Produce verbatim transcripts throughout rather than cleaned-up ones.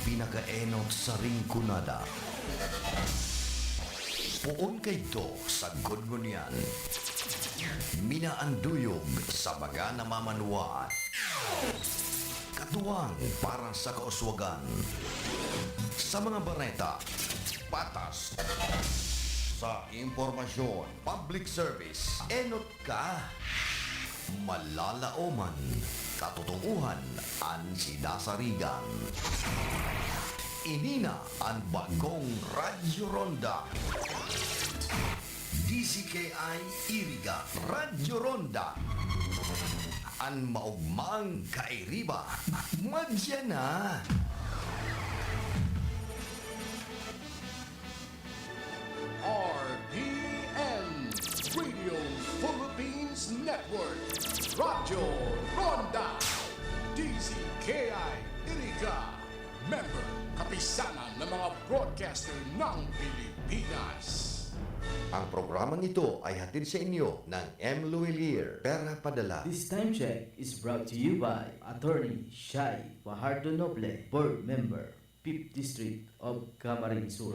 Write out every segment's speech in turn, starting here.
pinakaenot sa Rinconada. Poon kaidto sagkod ngunyan. Minaanduyog sa mga namamanwaan. Katuwang para sa kauswagan. Sa mga bareta, patas. Sa impormasyon, public service, enot ka. Malalaoman, katotohanan an sinasarigan. Ini na an bagong Radyo Ronda. D Z K I Iriga, Radyo Ronda. An maogmang kairiba, madya na. R P N, Radio Philippines Network, Radyo Ronda, D Z K I Iriga, member, Kapisanan ng mga Broadcaster ng Pilipinas. Ang programang ito ay hatid sa inyo ng M. Luwilier, Pera Padala. This time check is brought to you by Attorney Shai Fajardo Noble, Board Member, Fifth District of Camarines Sur.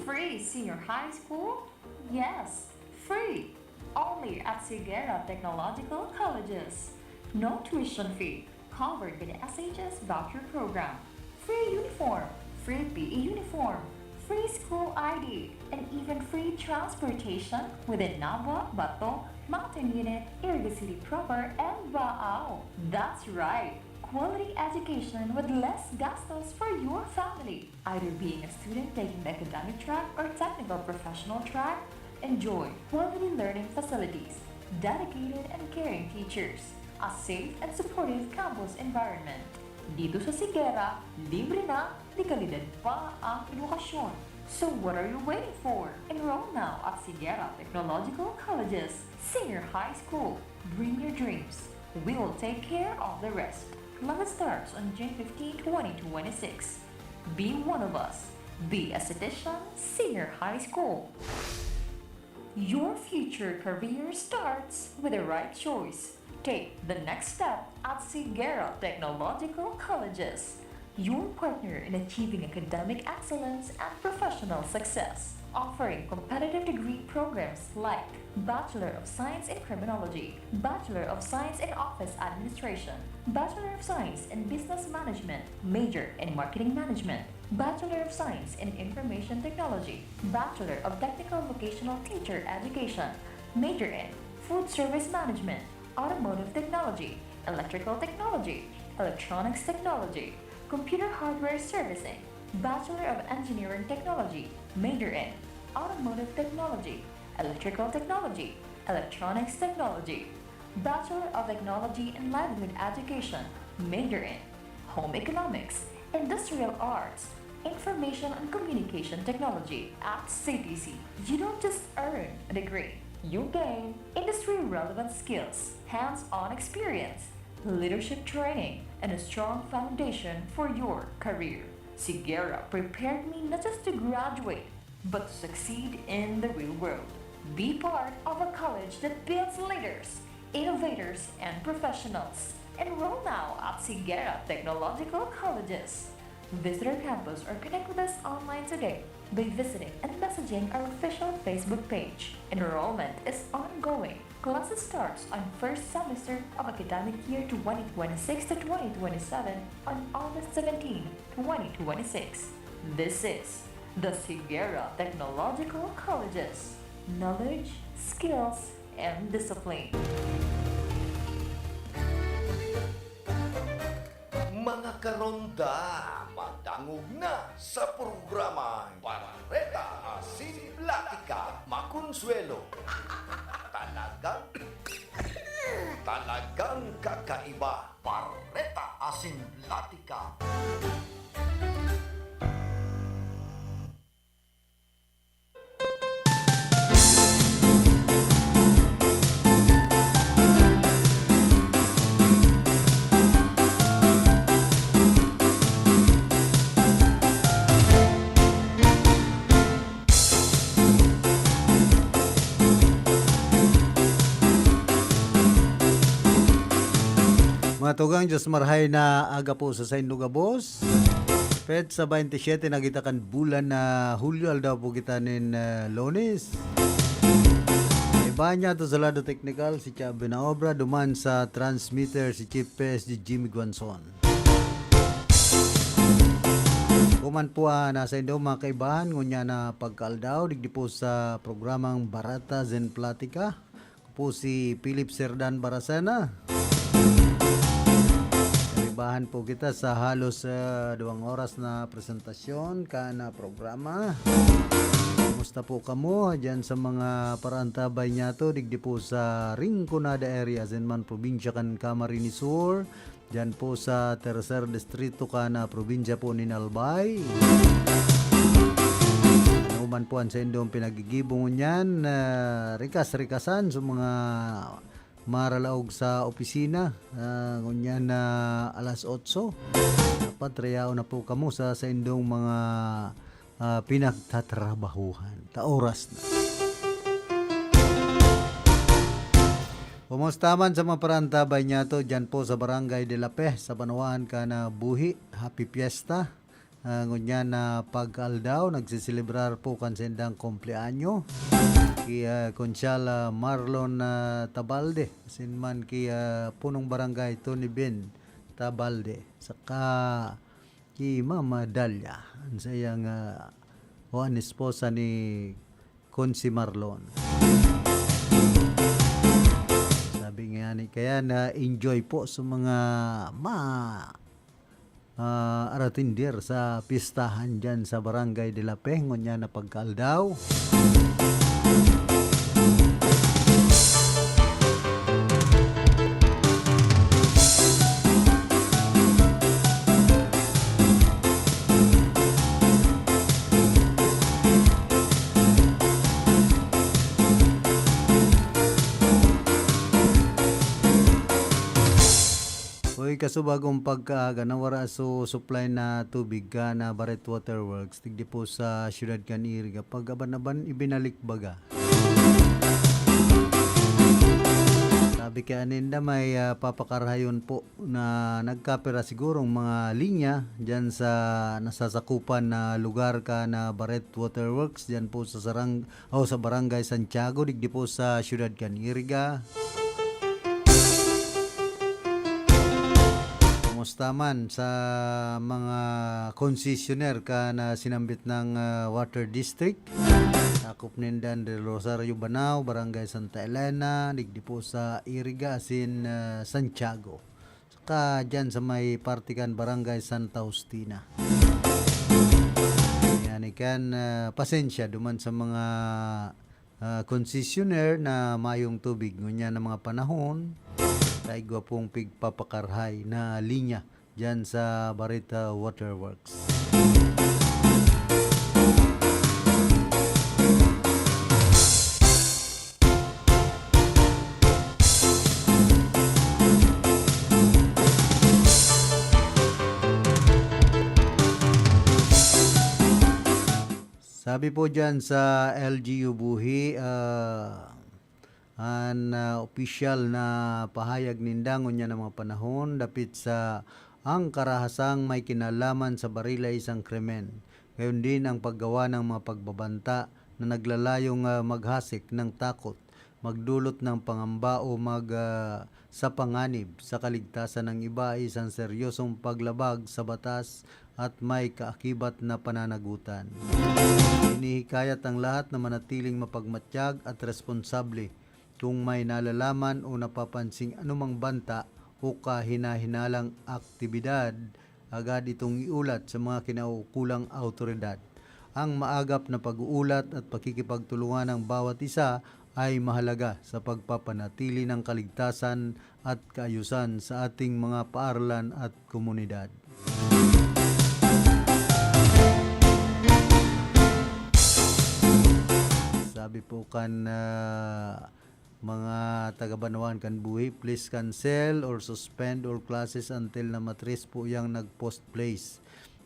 Free senior high school? Yes, free. Only at Sigera Technological Colleges. No tuition fee. Covered by the S H S voucher program. Free uniform, free P E uniform, free school I D, and even free transportation within Nabua, Bato, Mountain Unit, Iriga City Proper, and Baao. That's right! Quality education with less gastos for your family. Either being a student taking the academic track or technical professional track, enjoy quality learning facilities, dedicated and caring teachers, a safe and supportive campus environment. Dito sa Sigera, libre na, de kalidad pa ang edukasyon. So what are you waiting for? Enroll now at Sigera Technological College's Senior High School. Bring your dreams. We will take care of the rest. Class starts on June fifteen, twenty twenty-six. Be one of us. Be a Setician Senior High School. Your future career starts with the right choice. Take the next step at Sigera Technological Colleges, your partner in achieving academic excellence and professional success, offering competitive degree programs like Bachelor of Science in Criminology, Bachelor of Science in Office Administration, Bachelor of Science in Business Management, major in Marketing Management, Bachelor of Science in Information Technology, Bachelor of Technical Vocational Teacher Education, major in Food Service Management, Automotive Technology, Electrical Technology, Electronics Technology, Computer Hardware Servicing, Bachelor of Engineering Technology, major in Automotive Technology, Electrical Technology, Electronics Technology, Bachelor of Technology in Livelihood Education, major in Home Economics, Industrial Arts, Information and Communication Technology at C T C. You don't just earn a degree, you gain industry-relevant skills, hands-on experience, leadership training, and a strong foundation for your career. Sigera prepared me not just to graduate, but to succeed in the real world. Be part of a college that builds leaders, innovators, and professionals. Enroll now at Sigera Technological Colleges. Visit our campus or connect with us online today by visiting and messaging our official Facebook page. Enrollment is ongoing. Classes starts on first semester of academic year twenty twenty-six to twenty twenty-seven on August seventeen, twenty twenty-six. This is the Sigera Technological Colleges. Knowledge, skills, and discipline. Mga karonda, madangog na sa programang Bareta Asin Platika, Makonsuelo. Talagang, talagang kakaiba. Bareta Asin Platika. Matugang Diyos, marhay na aga po sa saindo gabos. Petsa twenty-seven na kita kan bulan na Hulyo, aldaw po kita nin, ah, Lunes. Iba niya to sa lado teknikal, si Chab Binaobra, duman sa transmitter, si Chief P S D Jimmy Guanzon. Kuman po, ah, nasa indo, mga kaibahan, ngunyan na pagkaaldaw, digdi po sa programang Barata Zen Platica. Ako po si Philip Serdan Baracena. Kaibahan po kita sa halos, ah, duwang oras na presentasyon, ka na programa. Kumusta po kamo diyan sa mga paraantabay niya to, digdi po sa Rinconada area, Zenman, probinsya kan Camarines Sur, diyan po sa Tercer Distrito kan, ah, probinsya po nin Albay. Ano man po ang saindong pinaggigibo ngunyan, ah, rikas-rikasan sa mga maralaog sa opisina, ah, ngunyan na alas otso. Dapat reyao na po kamo sa saindong mga, ah, pinagtatrabahuhan. Ta oras na. Kumusta man sa mga parantabay niya to, dyan po sa Barangay de la Fe, sa Banwaan ka na buhi. Happy Fiesta. Ah, ngunyan na pagkaaldaw, nagsiselebrar po kan sindang kumpleanyo. Ki, ah, Konsyal, ah, Marlon, ah, Tabalde, asin man ki, ah, Punong Barangay Tony Ben Tabalde. Saka ki Mama Dalia, ang sayang, ah, o ang esposa ni Konsi Marlon. Sabi nga ni, kaya na-enjoy po sa mga ma-, ah, aratinder sa pistahan dyan sa Barangay de la Fe, ngunyan na pagkaaldaw. Uy, kasubagong pagkaaga, nawara so supply na tubig ka na Barret Waterworks, digdi po sa siyudad kan Iriga. Pag aban-aban, ibinalik baga. Sabi kaya ninda, may, ah, papakarhayon po na nagkapira sigurong mga linya dyan sa nasasakupan na lugar ka na Barret Waterworks, dyan po sa sarang-, o sa Barangay Santiago, digdi po sa siyudad kan Iriga. Kumusta man sa mga konsesyonero ka na sinambit ng, ah, Water District? Sakop ninda an Del Rosario, Banao, Barangay Santa Elena, digdi po sa Iriga, asin, ah, Santiago. Saka dyan sa may parte kan Barangay Santa Justina. Yan, ikan, ah, pasensya duman sa mga, ah, konsesyonero na mayong tubig. Ngunyan na mga panahon, sa igwa pong pigpapakarhay na linya dyan sa Barita Waterworks. Sabi po dyan sa L G U Buhi, ah, an, ah, opisyal na pahayag ninda ngunyan na mga panahon dapit sa ang karahasang may kinalaman sa baril ay isang krimen. Gayon din ang paggawa ng mga pagbabanta na naglalayong, ah, maghasik ng takot, magdulot ng pangamba o mag, ah, sa panganib sa kaligtasan ng iba ay isang seryosong paglabag sa batas at may kaakibat na pananagutan. Hinihikayat ang lahat na manatiling mapagmatyag at responsable kung may nalalaman o napapansing anumang banta o kahinahinalang aktibidad, agad itong iulat sa mga kinaukulang awtoridad. Ang maagap na pag-uulat at pakikipagtulungan ng bawat isa ay mahalaga sa pagpapanatili ng kaligtasan at kaayusan sa ating mga paaralan at komunidad. Sabi po kan, ah, mga taga-Banwaan kan Buhi, please cancel or suspend all classes until na matrace po yang nag-post place.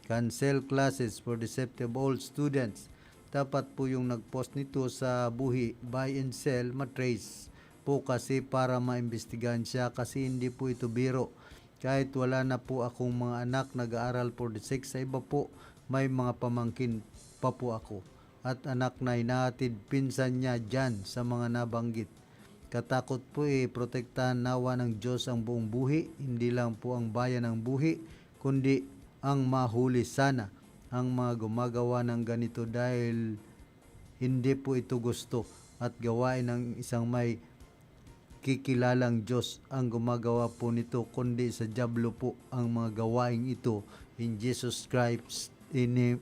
Cancel classes for the safety of all students. Dapat po yung nag-post nito sa Buhi, buy and sell, matrace po kasi para maimbestigahan siya kasi hindi po ito biro. Kahit wala na po akong mga anak nag-aaral forty-six, sa iba po may mga pamangkin pa po ako at anak na hinahatid pinsan niya diyan sa mga nabanggit. Katakot po, eh, protektahan nawa ng Diyos ang buong buhi, hindi lang po ang bayan ng buhi, kundi ang mahuli sana ang mga gumagawa ng ganito dahil hindi po ito gusto at gawain ng isang may kikilalang Diyos ang gumagawa po nito, kundi sa Diablo po ang mga gawaing ito. In Jesus Christ's name,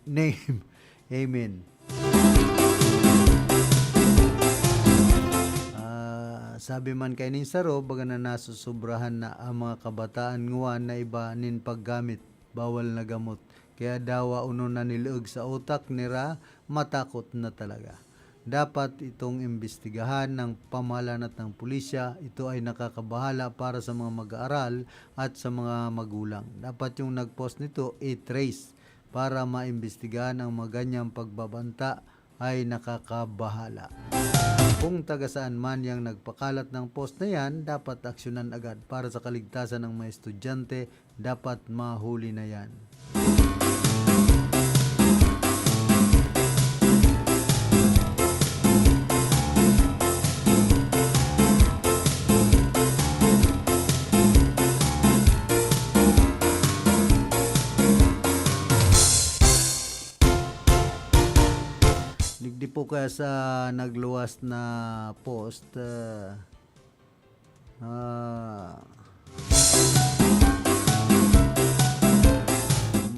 amen. Ah, sabi man kaining saro, baga na nasusobrahan na ang mga kabataan nguan na iba nin paggamit bawal na gamot. Kaya dawa uno na niluog sa utak nira, matakot na talaga. Dapat itong imbestigahan ng pamahalaan at ng pulisya. Ito ay nakakabahala para sa mga mag-aaral at sa mga magulang. Dapat yung nag-post nito i-trace para maimbestigahan ang mga ganyang pagbabanta ay nakakabahala. Kung taga saan man yang nagpakalat ng post na yan, dapat aksyonan agad para sa kaligtasan ng mga estudyante, dapat mahuli na yan. Digdi po kaya sa nagluwas na post, ah, ah,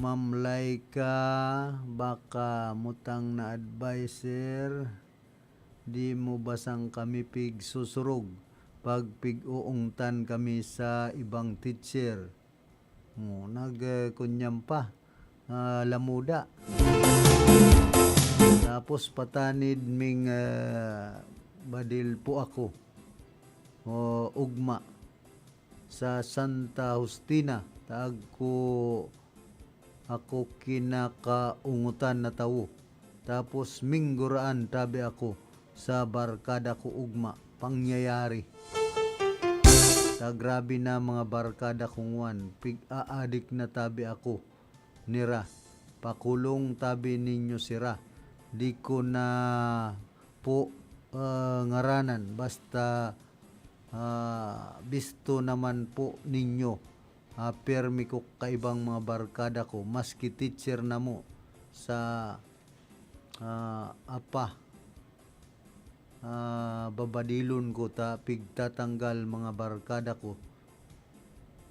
Ma'am Laika, baka mutang na adviser, di mo basang kami pigsusurog pag pig-uungtan kami sa ibang teacher. Oh, nag, eh, kunyam pa, ah, lamuda. Tapos patanid ming, ah, badil po ako. O, ugma. Sa Santa Justina, taag ko ako kinakaungotan na tawo. Tapos mingguraan tabi ako sa barkada ko ugma, pangyayari. Ta grabe na mga barkada kong wan, pig-aadik na tabi ako nira. Pakulong tabi ninyo sira. Di ko na po, ah, ngaranan, basta, ah, bisto naman po ninyo, ah, pirmi ko kaibang mga barkada ko, maski teacher na mo sa, ah, apa, ah, babadilon ko ta pigtatanggal mga barkada ko.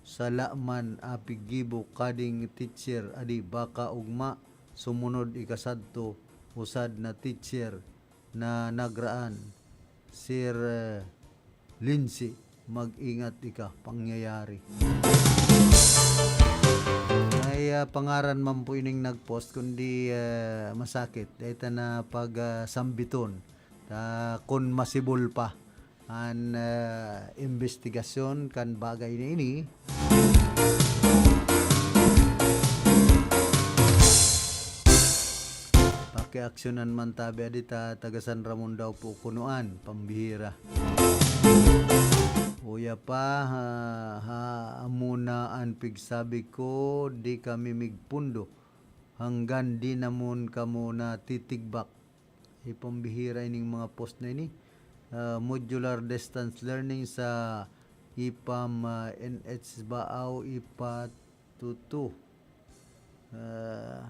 Sala man apiggibo kading teacher, adi baka ugma sumunod ikasadto usad na teacher na nagraan, Sir, eh, Lindsay, mag-ingat ika, pangyayari. Ay, ah, pangaran man po ining nag-post, kundi, eh, masakit. Dahil ta na pag, ah, sambiton. Ta, kun masibol pa an, ah, imbestigasyon kan bagay na ini, pakiaksyonan man tabi adi ta taga San Ramon daw po kunuan, pambihira. Uya pa, ha, ha, amo na an pigsabi ko, di kami migpundo hanggan di namon kamo natitigbak. Ipambihira ining mga post na ini. Ah, modular distance learning sa ipam, ah, N H Baaw, ipa tutu. Ah,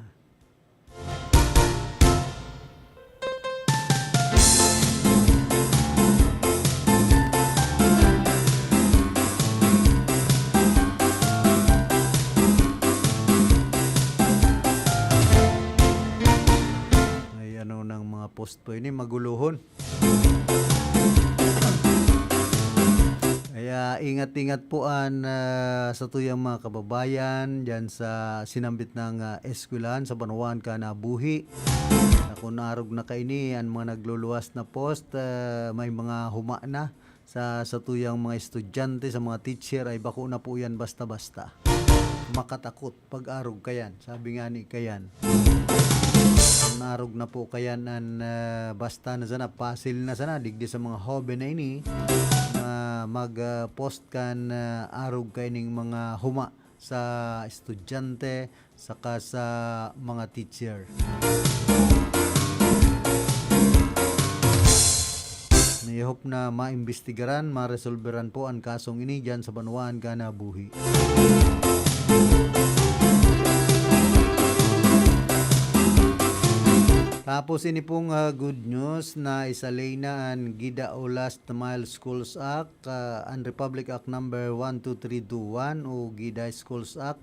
Ay, ano nang mga post po ini, magulohon. Kaya ingat-ingat po an, ah, satuyang mga kababayan diyan sa sinambit nang, ah, eskwelahan sa banwaan kan, ah, buhi. Kun arog na kaini, an mga nagluluwas na post, ah, may mga huma na. Sa satuyang mga estudyante, sa mga teacher, ay bako na po yan basta-basta. Makatakot pag-arog kayan, sabi nga ni kayan. Kun arog na po kayan an, ah, basta na sana, pasil na sana, digdi sa mga hoben na ini, na mag-post kan, ah, arog kaining mga huma sa estudyante saka sa mga teacher. I hope na maimbestigaran, maresolberan po an kasong ini diyan sa banwaan kan, ah, buhi. Tapos ini pong, ah, good news na isalay na an GIDA o Last Mile Schools Act, ah, an Republic Act Number one two three two one o GIDA Schools Act.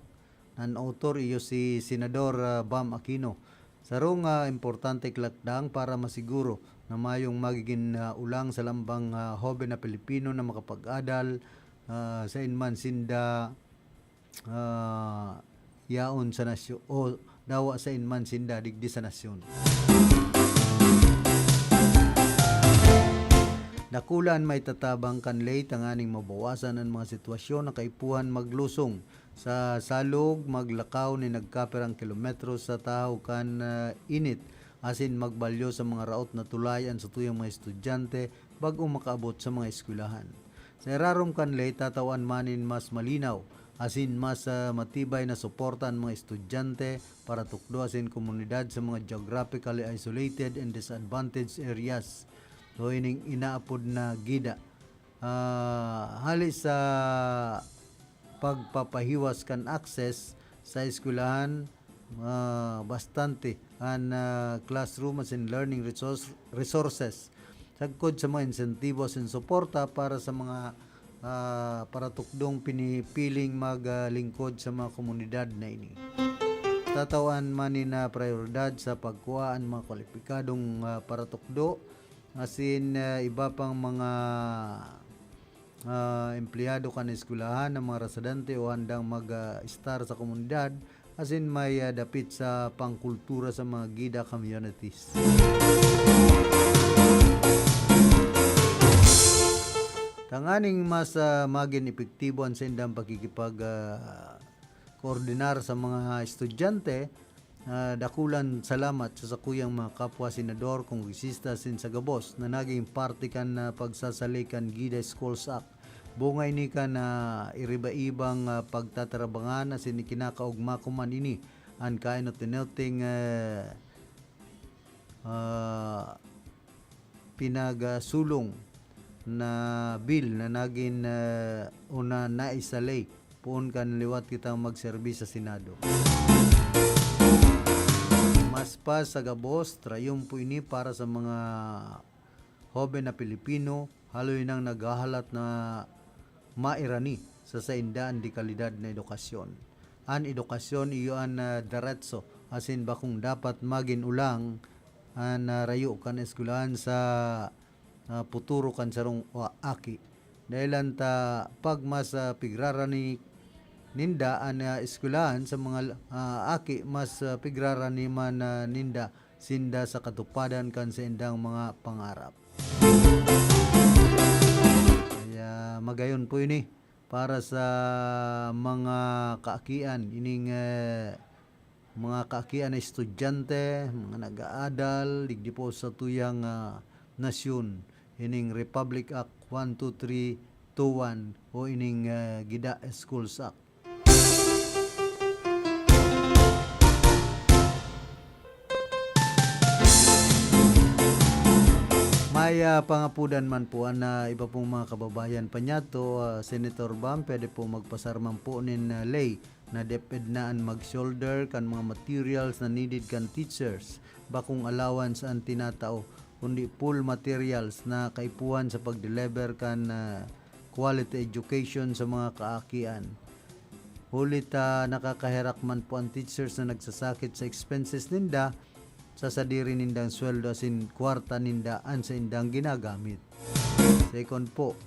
An author iyo si Senador, ah, Bam Aquino. Sarong, ah, importante lakdang para masiguro na mayong magigin, ah, ulang sa lambang, ah, hoben na Pilipino na makapag-adal, ah, sain man sinda, ah, yaon sa nasyo-, o dawa sain man sinda digdi sa nasyon. Dakula an maitatabang kan ley tanganing mabawasan an mga sitwasyon na kaipuhan maglusong sa salog, maglakaw nin nagkapirang kilometro sa tahaw kan, ah, init, asin magbalyo sa mga raot na tulay an satuyang mga estudyante bag-ong makaabot sa mga eskwelahan. Sa irarom kan ley, tatawan man nin mas malinaw asin mas, ah, matibay na suporta an mga estudyante, paratukdo asin komunidad sa mga geographically isolated and disadvantaged areas, o ining inaapod na GIDA. Ah, hali sa pagpapahiwas kan access sa eskwelahan, ah, bastante an, ah, classroom asin learning resource-, resources, sagkod sa mga insentibo asin suporta para sa mga, ah, paratukdong pinipiling maglingkod sa mga komunidad na ini. Tatawan man nin, ah, prayoridad sa pagkua an mga kwalipikadong, ah, paratukdo asin, ah, iba pang mga, ah, empleyado kan eskwelahan na mga residente o handang mag, ah, estar sa komunidad asin may, ah, dapit sa pangkultura sa mga GIDA communities. Tanganing mas, ah, magin epektibo an saindang pakikipag, ah, koordinar sa mga estudyante, ah, dakulang salamat sa sakuyang mga kapwa senador, kongresista asin sa gabos na naging parte kan, ah, pagsasalay kan GIDA Schools Act. Bunga ini kan, ah, iriba-ibang, ah, pagtatarabangan asin ikinakaogma ko man ini an kainot-inoting, eh, ah, pinagasulong na bill na nagin, ah, o na naisalay poon kan liwat kitang magserbi sa Senado. Mas pa sa gabos, trayumpo ini para sa mga hoben na Pilipino, haloy nang naghahalat na mairani sa sainda an dekalidad na edukasyon. An edukasyon iyo an, ah, diretso asin bakong dapat magin ulang an, ah, rayo kan eskwelahan sa, ah, puturo kan sarong wa-, aki. Dahelan ta pag mas, ah, pigrarani ninda an, ah, eskwelahan sa mga, ah, aki, mas, ah, pigrarani man, ah, ninda sinda sa katupadan kan saindang mga pangarap. Kaya magayon po ini para sa mga kaakian, ining, eh, mga kaakian na estudyante, mga nag-aadal, digdi po sa tuyang, ah, nasyon, ining Republic Act one two three two one o ining, eh, GIDA Schools Act. May, ah, pangapodan man po an, ah, iba pong mga kababayan pa niyato, ah, Senator Bam, pwede po magpasar man po nin, ah, ley na deped na an mag-shoulder kan mga materials na needed kan teachers. Bakong allowance an tinatao, kundi full materials na kaipuhan sa pag-deliver kan, ah, quality education sa mga kaakian. Huli ta nakakaherak man po an teachers na nagsasakit sa expenses ninda sa sadiri nindang sweldo asin kwarta ninda an saindang ginagamit. Second po,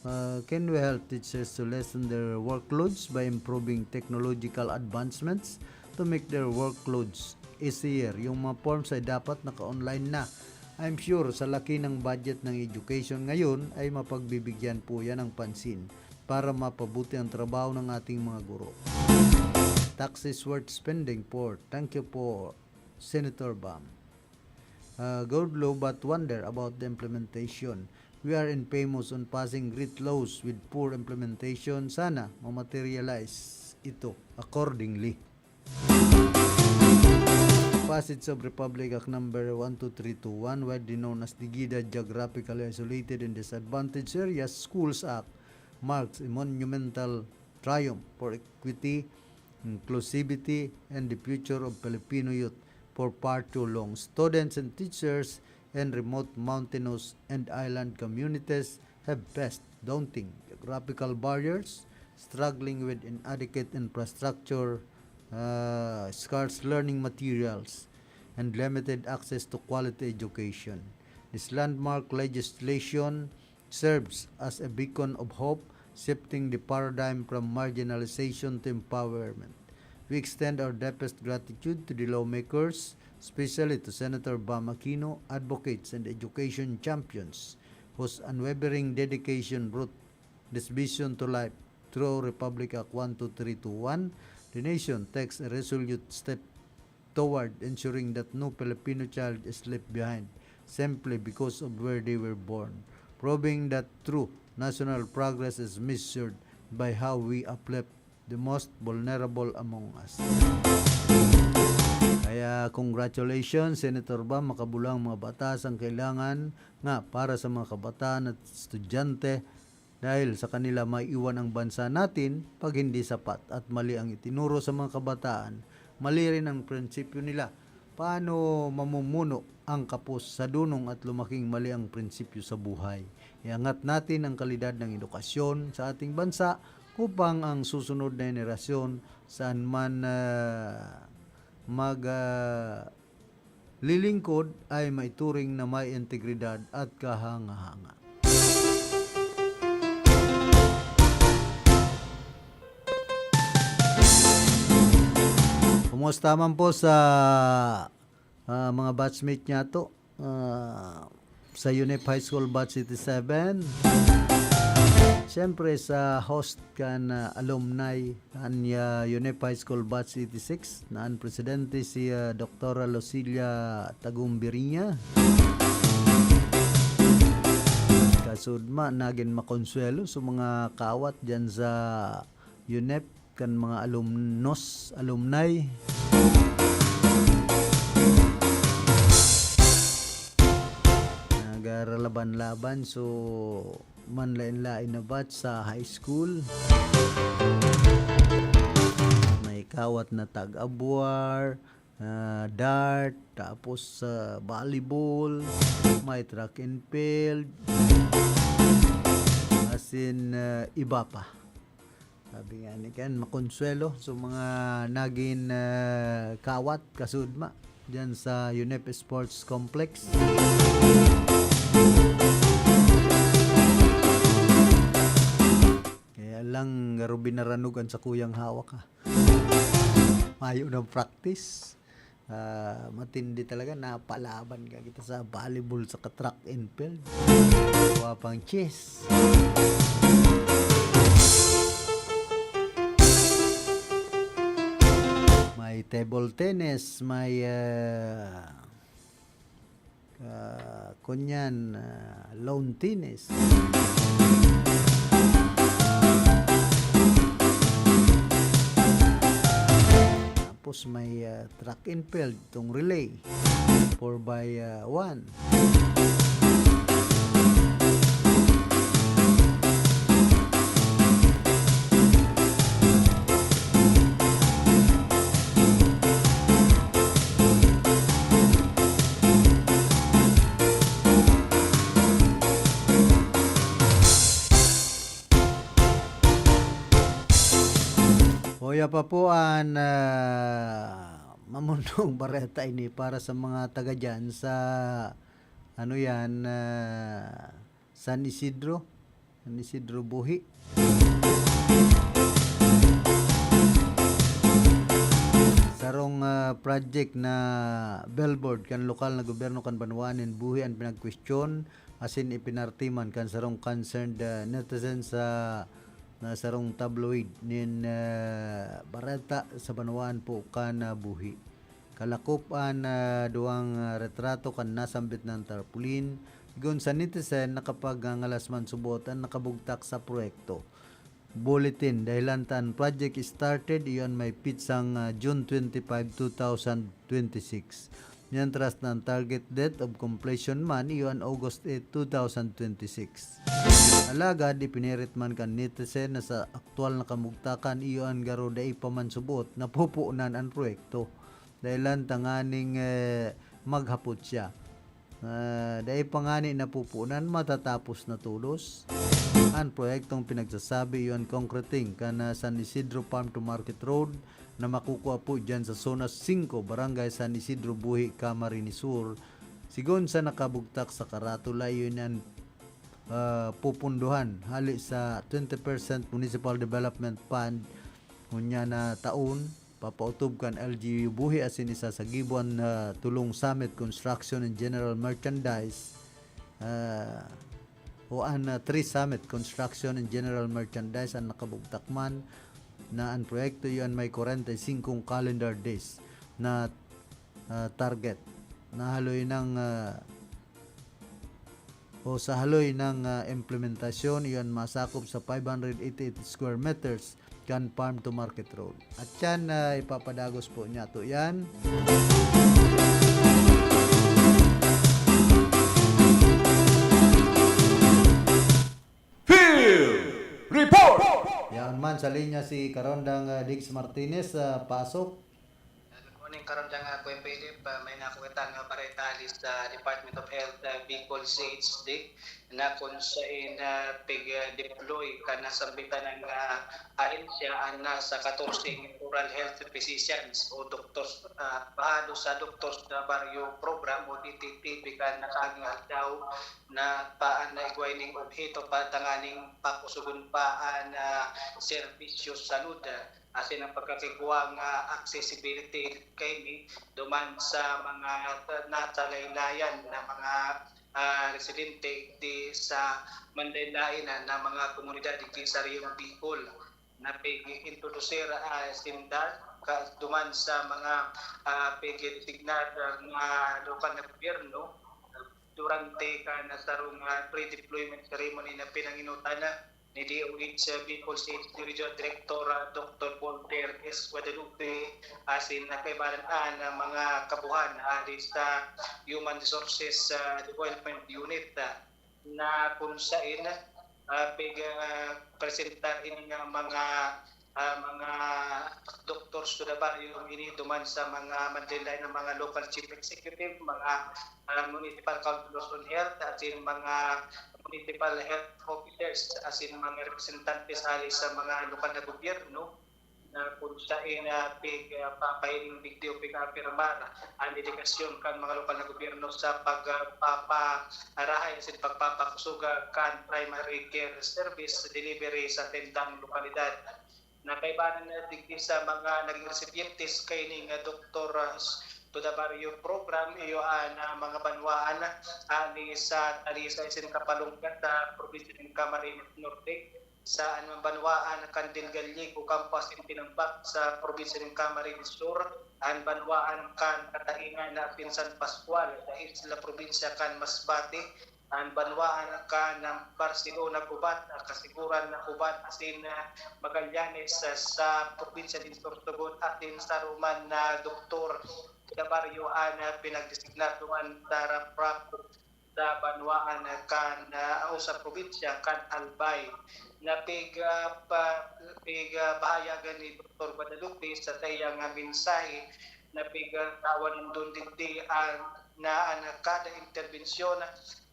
uh, can we help teachers to lessen their workloads by improving technological advancements to make their workloads easier? Yung mga forms ay dapat naka-online na. I'm sure sa laki ng budget ng education ngayon ay mapagbibigyan po yan ng pansin para mapabuti ang trabaho ng ating mga guro. Tax is worth spending for. Thank you po, Senator Bam. Uh, good law, but wonder about the implementation. We are infamous on passing great laws with poor implementation. Sana mamaterialize ito accordingly. Passage of Republic Act number one two three two one, widely known as the GIDA, Geographically Isolated and Disadvantaged Areas Schools Act, marks a monumental triumph for equity, inclusivity, and the future of Filipino youth. For far too long, students and teachers in remote mountainous and island communities have faced daunting geographical barriers, struggling with inadequate infrastructure, uh, scarce learning materials, and limited access to quality education. This landmark legislation serves as a beacon of hope, shifting the paradigm from marginalization to empowerment. We extend our deepest gratitude to the lawmakers, especially to Senator Bam Aquino, advocates and education champions, whose unwavering dedication brought this vision to life. Through Republic Act one two three two one, the nation takes a resolute step toward ensuring that no Filipino child is left behind simply because of where they were born, proving that true national progress is measured by how we uplift the most vulnerable among us. Kaya congratulations, Senator Bam, makabulang mga batas ang kailangan nga para sa mga kabataan at estudyante, dahil sa kanila maiiwan ang bansa natin pag hindi sapat at mali ang itinuro sa mga kabataan, mali rin ang prinsipyo nila. Paano mamumuno ang kapos sa dunong at lumaking mali ang prinsipyo sa buhay? Iangat natin ang kalidad ng edukasyon sa ating bansa upang ang susunod na henerasyon, saan man, ah, mag, ah, lilingkod, ay maituring na may integridad at kahanga-hanga. Kumusta man po sa, ah, mga batchmate niyato, ah, sa UNEP High School Batch eighty-seven? Siyempre, sa host kan, ah, alumni kan, ah, UNEP High School Batch eighty-six, na an presidente si, ah, Doktora Lucilla Tagumbiriña. Kasudma, nagin makonsuelo sa mga kawat dyan sa UNEP kan mga alumnos, alumni. Nagaralaban-laban, so manlain-lain na batch sa high school. May kawat na tug of war, ah, dart, tapos, ah, volleyball, may track and field, asin, ah, iba pa. Sabi nga ni Ken, makonsuelo sa mga nagin, ah, kawat, kasudma, dyan sa UNEP Sports Complex. Kaya lang, garo binaranog an sakuyang hawak, ha. Mayo ng practice. Ah, matindi talaga, napalaban ka kita sa volleyball, sa track and field. Wa pang chess. May table tennis, may, ah, ah, kunyan, ah, lawn tennis. Tapos may, ah, track and field, itong relay, four by, ah, one. Uya pa po an, ah, mamundong bareta ini para sa mga taga diyan sa, ano yan, ah, San Isidro. San Isidro Buhi. Sarong, ah, project na billboard kan lokal na gobyerno kan banwaan nin Buhi an pinagkwestiyon asin ipinartiman kan sarong concerned, ah, netizen sa, na sarong tabloid nin, ah, bareta sa banwaan po kan, ah, Buhi. Kalakop an, ah, duwang, ah, retrato kan nasambit na tarpaulin Sigon sa netizen, nakapagngangalas man subot an nakabugtak sa proyekto. Bulletin, dahelan ta an project started, iyo an may pitsang, ah, June twenty-five, two thousand twenty-six. Mientras na an target date of completion man, iyo an August eight, two thousand twenty-six. Alagad, ipinirit man kan netizen na sa aktual na kamugtakan, iyo an garo dai pa man subot napupunan an proyekto. Dahelan tanganing, eh, maghapot siya. Ah, dai pa ngani napupunan, matatapos na tolos. An proyektong pinagsasabi, iyo an concreting kan, ah, San Isidro Farm to Market Road na makukua po diyan sa Zona singko, Barangay San Isidro, Buhi, Camarines Sur. Sigon sa nakabugtak sa karatula, iyo an, ah, pupundohan hali sa twenty percent Municipal Development Fund. Ngunyan na taon, papautob kan L G U Buhi asin isa sa gibo an, ah, tulong Summit Construction and General Merchandise, ah, o an, ah, three Summit Construction and General Merchandise an nakabugtak man na an proyekto iyo an may kwarenta y singkong calendar days na, ah, target. Nahaloy ng, ah, o sa haloy ng, ah, implementasyon, iyan masakop sa five hundred eighty-eight square meters kan farm to market road. At yan, ah, ipapadagos po niya to yan. Field Report! Yan man, sa linya si Karondang, ah, Diggs Martinez, ah, pasok. Good morning, Karondang, ah, Kuya Philip. Ah, may nakuha tang, ah, bareta hali sa Department of Health, ah, Bicol C H D, na kung sain, ah, pig-, ah, deploy kan nasambitan ng, ah, ahensya an nasa katorse oral health physicians o doctors, ah, bahado sa Doctors da Barrio Program o D T P kan nakaaging aldaw na pa, na igway ning obheto pa tanganing pakusugon pa an, ah, serbisyo sa salud. Asin ang pagkakigwa nga accessibility kaini duman sa mga ta-, natalaylayan na mga, ah, residente di sa manlain-lain na, na mga komunidad digdi sa Reyong Bicol na pig-introdusir, ah, sinda ka, duman sa mga, ah, pig-designar nga lokal na gobyerno durante kan sarong, ah, pre-deployment ceremony na pinanginutan na ni D O H Bicol C H D Regional Director, ah, Doctor Volter S Guadalupe, asin nakaibanan an mga kabuhan hali sa Human Resources, ah, Development Unit, ah, na kun sain, ah, pig-, ah, presentar ini nga mga, ah, mga doctors to the barrio ini duman sa mga manlain-lain na mga local chief executive, mga, ah, municipal councilors on health, asin mga municipal health officers asin mga representantes hali sa mga lokal na gobyerno na kun sain, ah, pig-, ah, papahiling digdi o pig-aapirmar an dedikasyon kan mga lokal na gobyerno sa pag-, ah, paparahay asin pagpapakusog, ah, kan primary care service delivery sa saindang lokalidad. Nakaibanan na digdi sa mga naging resipientes kaini nga Doktor, ah, s-, to the Barrio Program, iyo an, ah, mga banwaan, ah, hali sa Talisay asin Kapalongga sa probinsya nin Camarines Norte, sa an banwaan kan Del Gallego, Campo asin Tinambac sa probinsya nin Camarines Sur, an banwaan kan Kataingan asin San Pascual sa Isla Probinsya kan Masbate, an banwaan kan Barcelona, Gubat, ah, Casiguran, Gubat, asin, ah, Magallanes, ah, sa probinsya nin Sorsogon, asin saro man na doktor sa baryo an, ah, pinagdesignar duman sa RAPRAP sa banwaan kan, ah, o sa probinsya kan Albay. Na pig-, ah, pa-, pig-, ah, pahayagan ni Doktor Guadalupe sa saiyang, ah, mensahe na pig-, ah, tawan nindon digdi an, na an kada interbensyon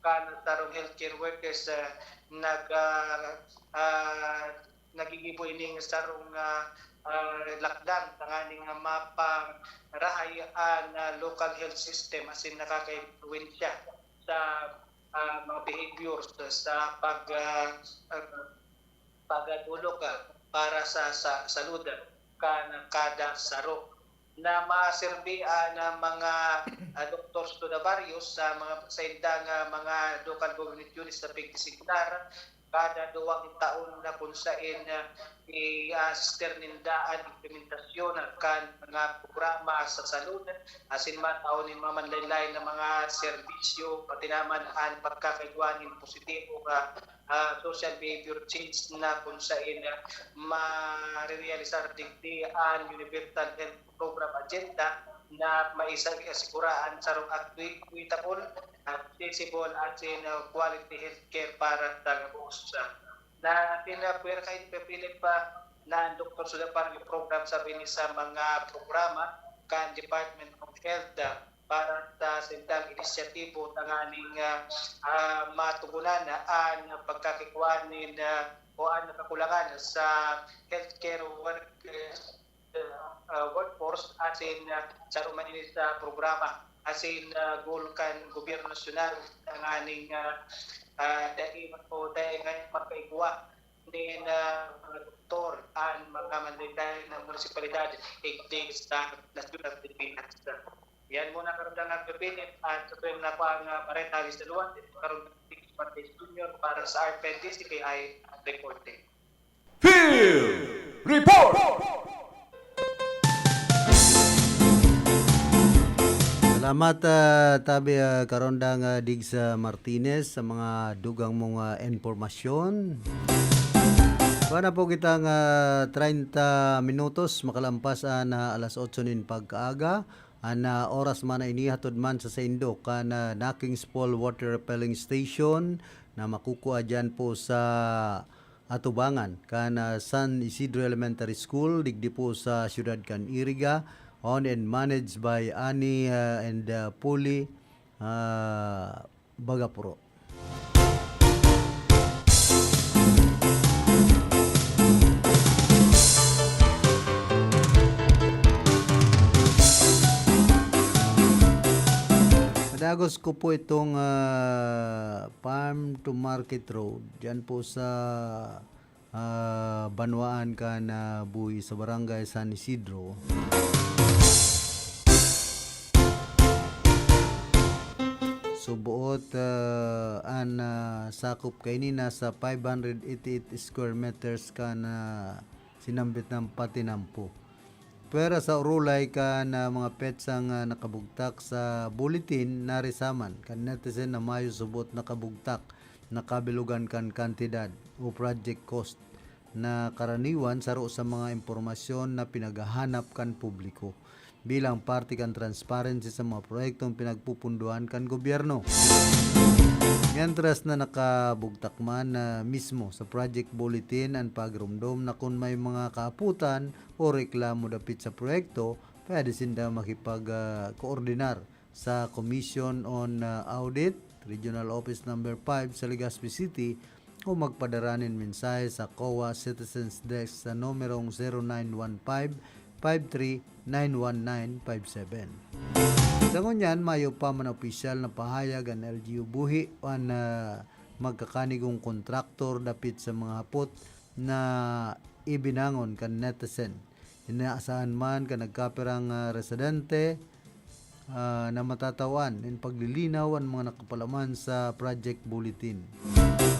kan sarong healthcare workers, ah, nag-, ah, ah, nagigibo ining sarong, ah, ah, lakdang tanganing maparahay an, ah, local health system asin nakakaimpluwensya sa, ah, mga behaviors sa pag-, ah, ah, pagdolok, ah, para sa, sa salud kan kada saro. Na maserbi an mga, ah, doctors to the barrios sa mga, saindang, ah, mga local government units na pigdesignar kada duwang taon na kun saen, ah, i-, ah, sister ninda an implementasyon kan mga programa sa salud, asin matao nin mga manlain-lain na mga serbisyo, pati naman an pagkakaigwa nin positibo nga, ah, social behavior change na kun saen, ah, marerealisar digdi an Universal Health Program Agenda na maisa-, asiguraan sarong equi-, equitable, accessible, asin, ah, quality healthcare para sa gabos. Na atin na puwera kayo ipapilit pa na ang Doktor Suda Parang program sa bini sa mga programa kan Department of Health, ah, para sa sindang inisyatibo tanganing, ah, ah, matugunan an pagkakigwa nin, ah, o an kakulangan sa healthcare work, eh, ah, workforce asin, ah, saro man ini sa programa asin, ah, goal kan gobyerno nasyonal tanganing, ah, ah, dai o dai nga magkaigwa nin, ah, mga doktor an mga manlaen-laen na munisipalidad digdi sa nasyon na Pilipinas. Yan muna, karandang agapinit, at sa tuwing na po ang, ah, bareta, Luis Daluan, dito karong Martes Junior para sa R P N D C K I Reporting. Field Report! Salamat, ah, tabi, ah, karondang, ah, Digsa Martinez sa mga dugang mong, ah, impormasyon. Kuha na po kitang, ah, treinta minutos makalampas an, ah, alas otso nin pagkaaga. An, ah, oras man na ini hatod man sa saindo kan, ah, Nakings Fall Water Repelling Station na makukua diyan po sa atubangan kan, ah, San Isidro Elementary School, digdi po sa siyudad kan Iriga, owned and managed by Ani, ah, and, ah, Puli, ah, Bagapuro. Padagos ko po itong, ah, farm to market road. Diyan po sa, ah, banwaan kan, ah, Buhi sa Barangay San Isidro. So, buot, ah, an, ah, sakop kaini nasa five hundred eighty-eight square meters kan, ah, sinambit na patinampo. Pwera sa urulay kan, ah, mga petsang, ah, nakabugtak sa bulletin na risaman kan netizen na mayo subot nakabugtak, nakabilugan kan kantidad o project cost na karaniwan saro sa mga impormasyon na pinaghahanap kan publiko bilang parte kan transparency sa mga proyektong pinagpupundohan kan gobyerno. Mientras na nakabugtak man na mismo sa project bulletin an pagromdom na kun may mga kaaputan o reklamo dapit sa proyekto, pwede sinda makipag, ah, koordinar sa Commission on, ah, Audit, Regional Office Number five sa Legazpi City, o magpadara nin mensahe sa COA Citizens Desk sa numerong zero nine one five, five three nine one nine five seven. Sa ngunyan, mayo pa man opisyal na pahayag an L G U Buhi o an, ah, magkakanigong kontraktor dapit sa mga hapot na ibinangon kan netizen. Inaasahan man kan nagkapirang, ah, residente, ah, na matatawan nin paglilinaw an mga nakapalaman sa project bulletin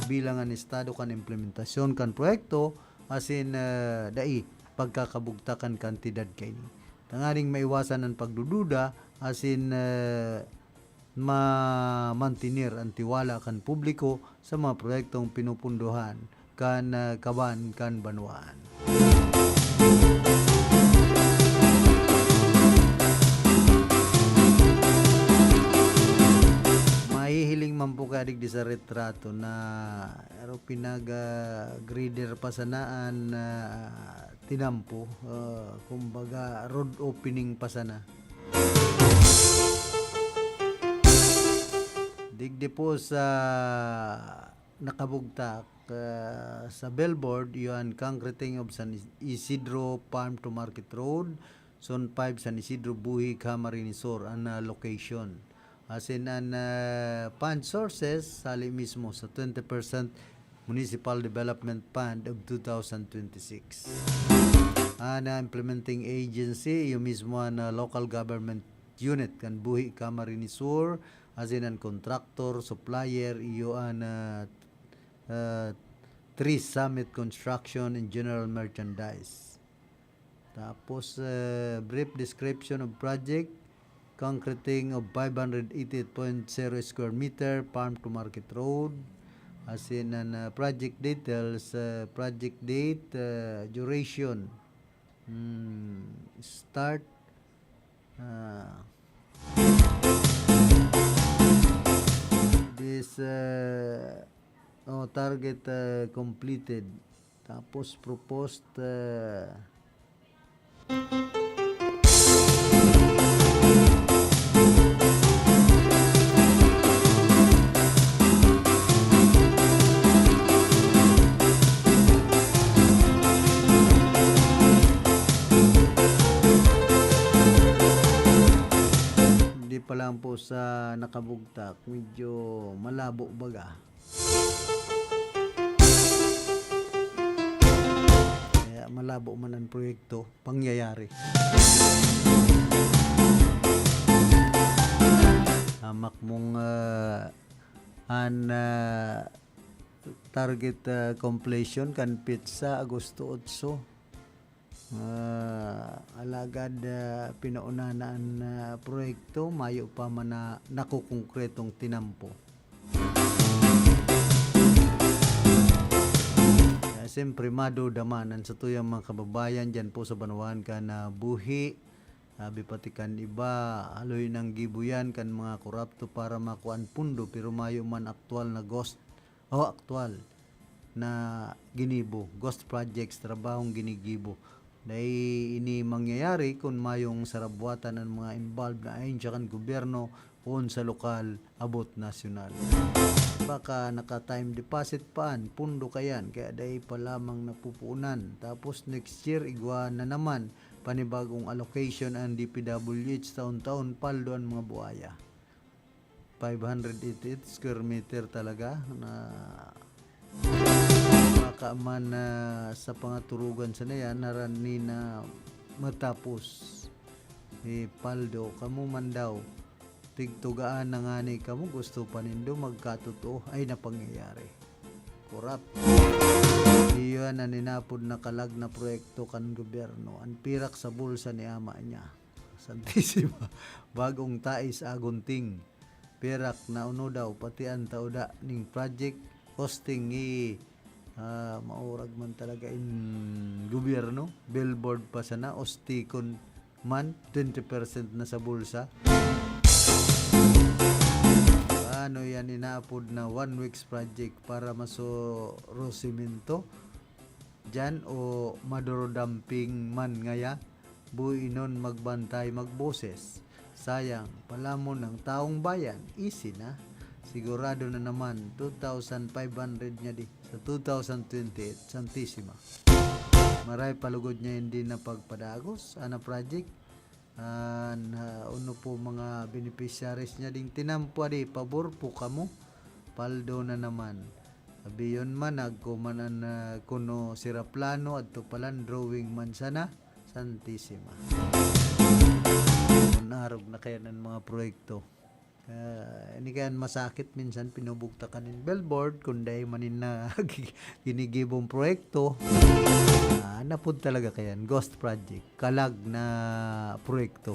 bilang an estado kan implementasyon kan proyekto asin, ah, dai pagkakabugtakan kantidad kaini. Tanganing maiwasan an pagdududa asin, ah, mamantener an tiwala kan publiko sa mga proyektong pinupundohan kan, ah, kaban kan banwaan. Mahihiling man po kaya digdi sa retrato na aro pinag, ah, grader pa sana an, ah, tinampo, ah, kumbaga road opening pa sana. Digdi po sa nakabugtak, ah, sa billboard, iyo an concreting of San Is-, Isidro Farm to Market Road, Zone five, San Isidro, Buhi, Camarines Sur, an, ah, location. Asin an, ah, fund sources, sali mismo sa twenty percent Municipal Development Fund of two thousand twenty-six. An, ah, implementing agency, iyo mismo an, ah, local government unit kan Buhi, Camarines Sur, asin an contractor, supplier, iyo an, ah, ah, Three Summit Construction and General Merchandise. Tapos, eh, brief description of project, concreting of five hundred eighty-eight point zero square meter, farm to market road. As in, an, ah, project details, ah, project date, ah, duration, hmm, start, ah, this, ah, oh, target, ah, completed. Tapos proposed, ah, Hindi pa lang po sa nakabugtak, medyo malabo baga. Kaya malabo man ang proyekto, pangyayari. Hamak mong, ah, an, ah, target, ah, completion kan petsa Agosto otso. Ah, alagad, ah, pinauna na an, ah, proyekto, mayo pa man na nakukongkretong tinampo. Kaya siyempre, maduda man an satuyang mga kababayan diyan po sa banwaan kan, ah, buhi. Sabi pati kan iba, haloy nang gibo yan kan mga korapto para makuan pundo, pero mayo man aktual na ghost, o aktual na ginibo, ghost projects, trabahong ginigibo. Dai ini mangyayari kun mayong sarabwatan an mga involved na ahensya kan gobyerno, poon sa lokal, abot nasyonal. Baka naka-time deposit pa an pundo kayan, kaya dai pa lamang napupunan. Tapos next year, igwa na naman, panibagong allocation an D P W H, taon-taon, paldo an mga buhaya. Five hundred eighty-eight square meter talaga na baka man, ah, sa pangaturugan sa na yan, harani na matapos. Eh, paldo, kamo man daw, tigtugaan na ngani kamo, gusto pa nindo magkatotoo, ay napangyayari. Korap. Iyon an inapod na kalag na proyekto kan gobyerno, an pirak sa bulsa ni ama niya. Santisima, bagong tais agunting, pirak na uno daw, pati an tauda ning project, costing ni, ah, maurag man talaga in gobyerno, billboard pa sana, ostikon man, twenty percent na sa bulsa. Paano yan inaapod na one weeks project para masuro simento? Diyan o maduro dumping man ngaya? Buinon magbantay, magboses. Sayang, palamon ang taong bayan, easy na. Sigurado na naman, two thousand five hundred niya di sa two thousand twenty-eight, Santisima. Maray palugod niya hindi na pagpadagos, ana project. An, ah, uno po mga beneficiaries niya ding tinampo, adi, pabor po kamo. Paldo na naman. Sabiyon man, nagkuman an, ah, kuno sira plano, adto palan drawing man sana. Santisima. Kun arog na kayan an mga proyekto. Ah, ini kayan masakit minsan, pinubugtakan nin billboard, kun dai man nin na ginigibong proyekto. Ah, napod talaga kayan, ghost project, kalag na proyekto.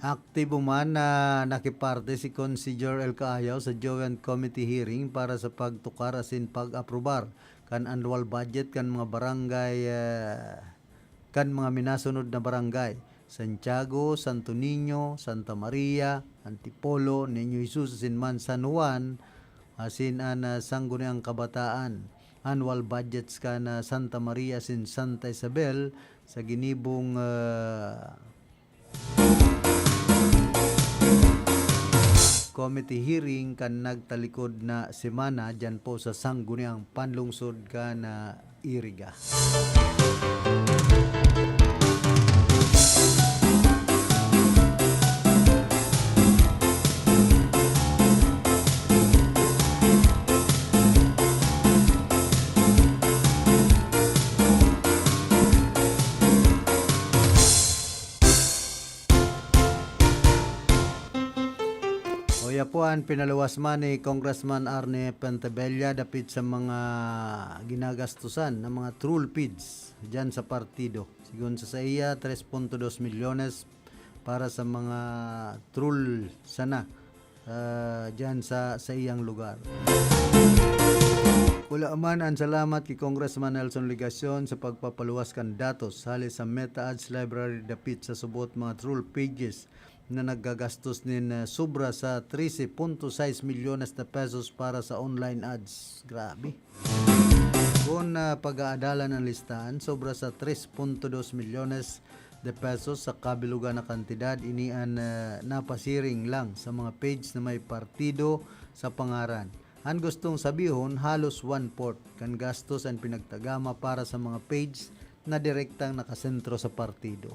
Aktibo man na nakiparte si Consigliere El Caayaw sa Joint Committee hearing para sa pagtukar asin pag-aprobar kan annual budget kan mga barangay, eh, kan mga minasunod na barangay, Santiago, Santo Niño, Santa Maria, Antipolo, Niño Jesus asin man San Juan, asin an, ah, Sangguniang Kabataan. Annual budgets kan, ah, Santa Maria asin Santa Isabel sa ginibong, ah, committee hearing kan nagtalikod na semana diyan po sa Sangguniang Panlungsod kan, ah, Iriga. Kaya po an pinaluwas man ni Congressman Arnie Pentebella dapit sa mga ginagastusan ng mga troll feeds diyan sa partido. Sigon sa saiya, tres punto dos milyones para sa mga troll sana, ah, diyan sa, sa iyang lugar. Wala man ang salamat ki Congressman Nelson Legacion sa pagpapaluwas kan datos hali sa Meta Ads Library dapit sa subot mga troll pages na naggagastos nin, ah, sobra sa trese punto sais milyones na pesos para sa online ads. Grabe. Kun, ah, pag-aadalan ang listahan, sobra sa tres punto dos milyones de pesos sa kabilugan na kantidad, ini an, ah, napasiring lang sa mga page na may partido sa pangaran. An gustong sabihon, halos one-fourth kan gastos an pinagtagama para sa mga page na direktang nakasentro sa partido.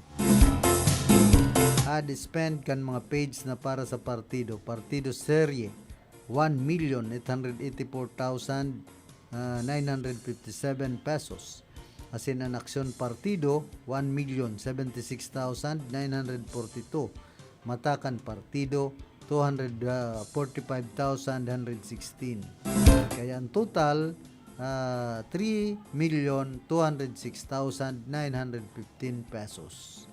Ad spend kan mga page na para sa partido, Partido Serye, one million eight hundred eighty-four thousand nine hundred fifty-seven pesos. Asin an Aksyon Partido, one million seventy-six thousand nine hundred forty-two. Mata kan partido, two hundred forty-five thousand one hundred sixteen. Kaya ang total, ah, three million two hundred six thousand nine hundred fifteen pesos.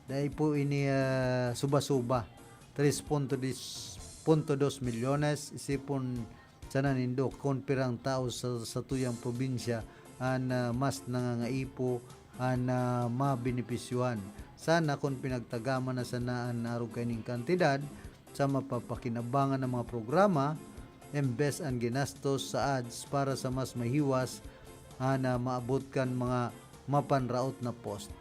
Dai po ini, ah, suba-suba. Tres punto dis, punto dos milyones, isipon sana nindo kun pirang tao sa, sa tuyang probinsya an, ah, mas nangangaipo an, ah, mabenepisyuhan. Sana kun pinagtagama na sana an arog kaining kantidad sa mapapakinabangan na mga programa, embes an ginastos sa ads para sa mas mahiwas an, ah, maabot kan mga mapanraot na post.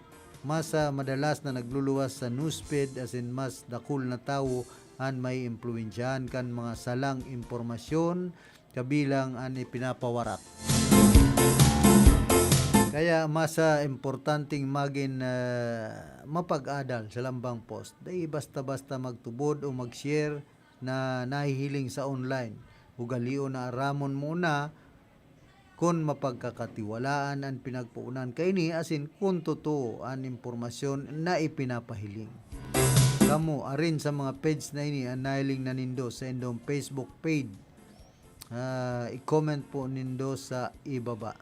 Mas, ah, madalas na nagluluwas sa newsfeed asin mas dakul na tawo an maiimpluwensyahan kan mga salang impormasyon kabilang an ipinapawarak. Kaya mas, ah, importanteng magin, ah, mapag-adal sa lambang post. Dai basta-basta magtubod o mag-share na nahihiling sa online. Ugalion na aramon muna kun mapagkakatiwalaan an pinagpoonan kaini asin kun totoo an impormasyon na ipinapahiling. Kamo, arin sa mga page na ini an nahiling na nindo sa indong Facebook page, ah, i-comment po nindo sa ibaba.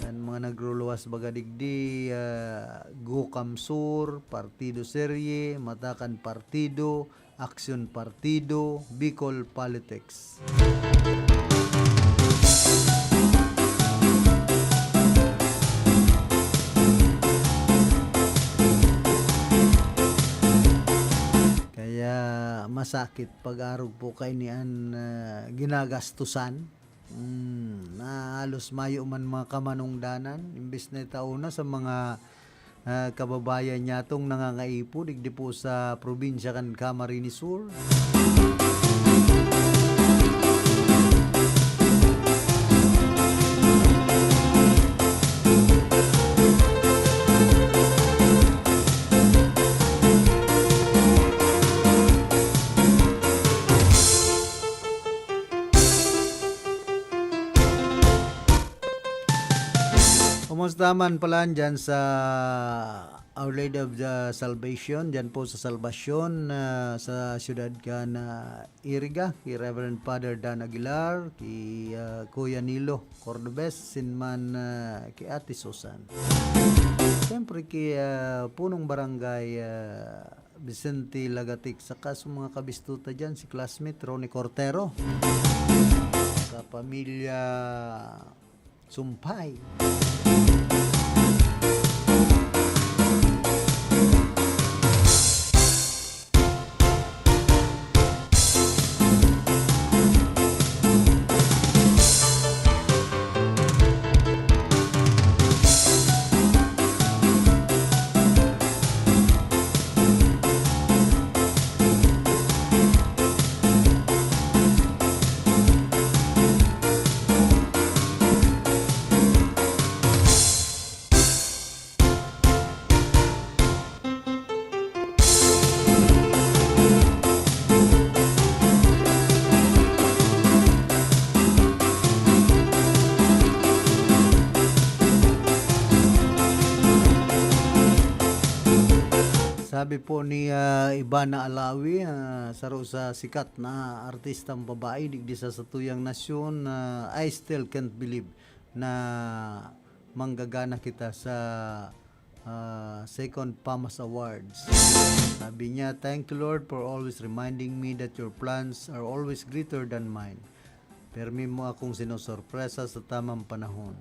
An mga nagruluwas baga digdi, ah, Gukam Sur, Partido Serye, Mata kan Partido, Aksyon Partido, Bicol Politics. Kaya masakit pag-arog po kaini an, ah, ginagastusan. Hmm, na halos mayo man mga kamanongdanan, imbes na itao na sa mga, ah, kababayan nyatong nangangaipo digdi po sa probinsya kan Camarines Sur. Kumusta man pala dyan sa Our Lady of the Salvation, dyan po sa Salvacion, ah, sa siyudad kan Iriga, ki Reverend Father Dan Aguilar, ki, ah, Kuya Nilo Cordobes, sin man, ah, ki Ate Susan. Siyempre ki, ah, Punong Barangay, ah, Vicente Lagatic, saka sa mga kabistuta dyan, si classmate Ronnie Cortero. Sa pamilya Sumpay. Sabi po ni, ah, Ivana Alawi, ah, saro sa sikat na artistang babae digdi sa satuyang nasyon, ah, "I still can't believe na manggagana kita sa, ah, second PAMAS Awards." Sabi niya, "Thank you, Lord, for always reminding me that your plans are always greater than mine. Permi mo akong sinosorpresa sa tamang panahon.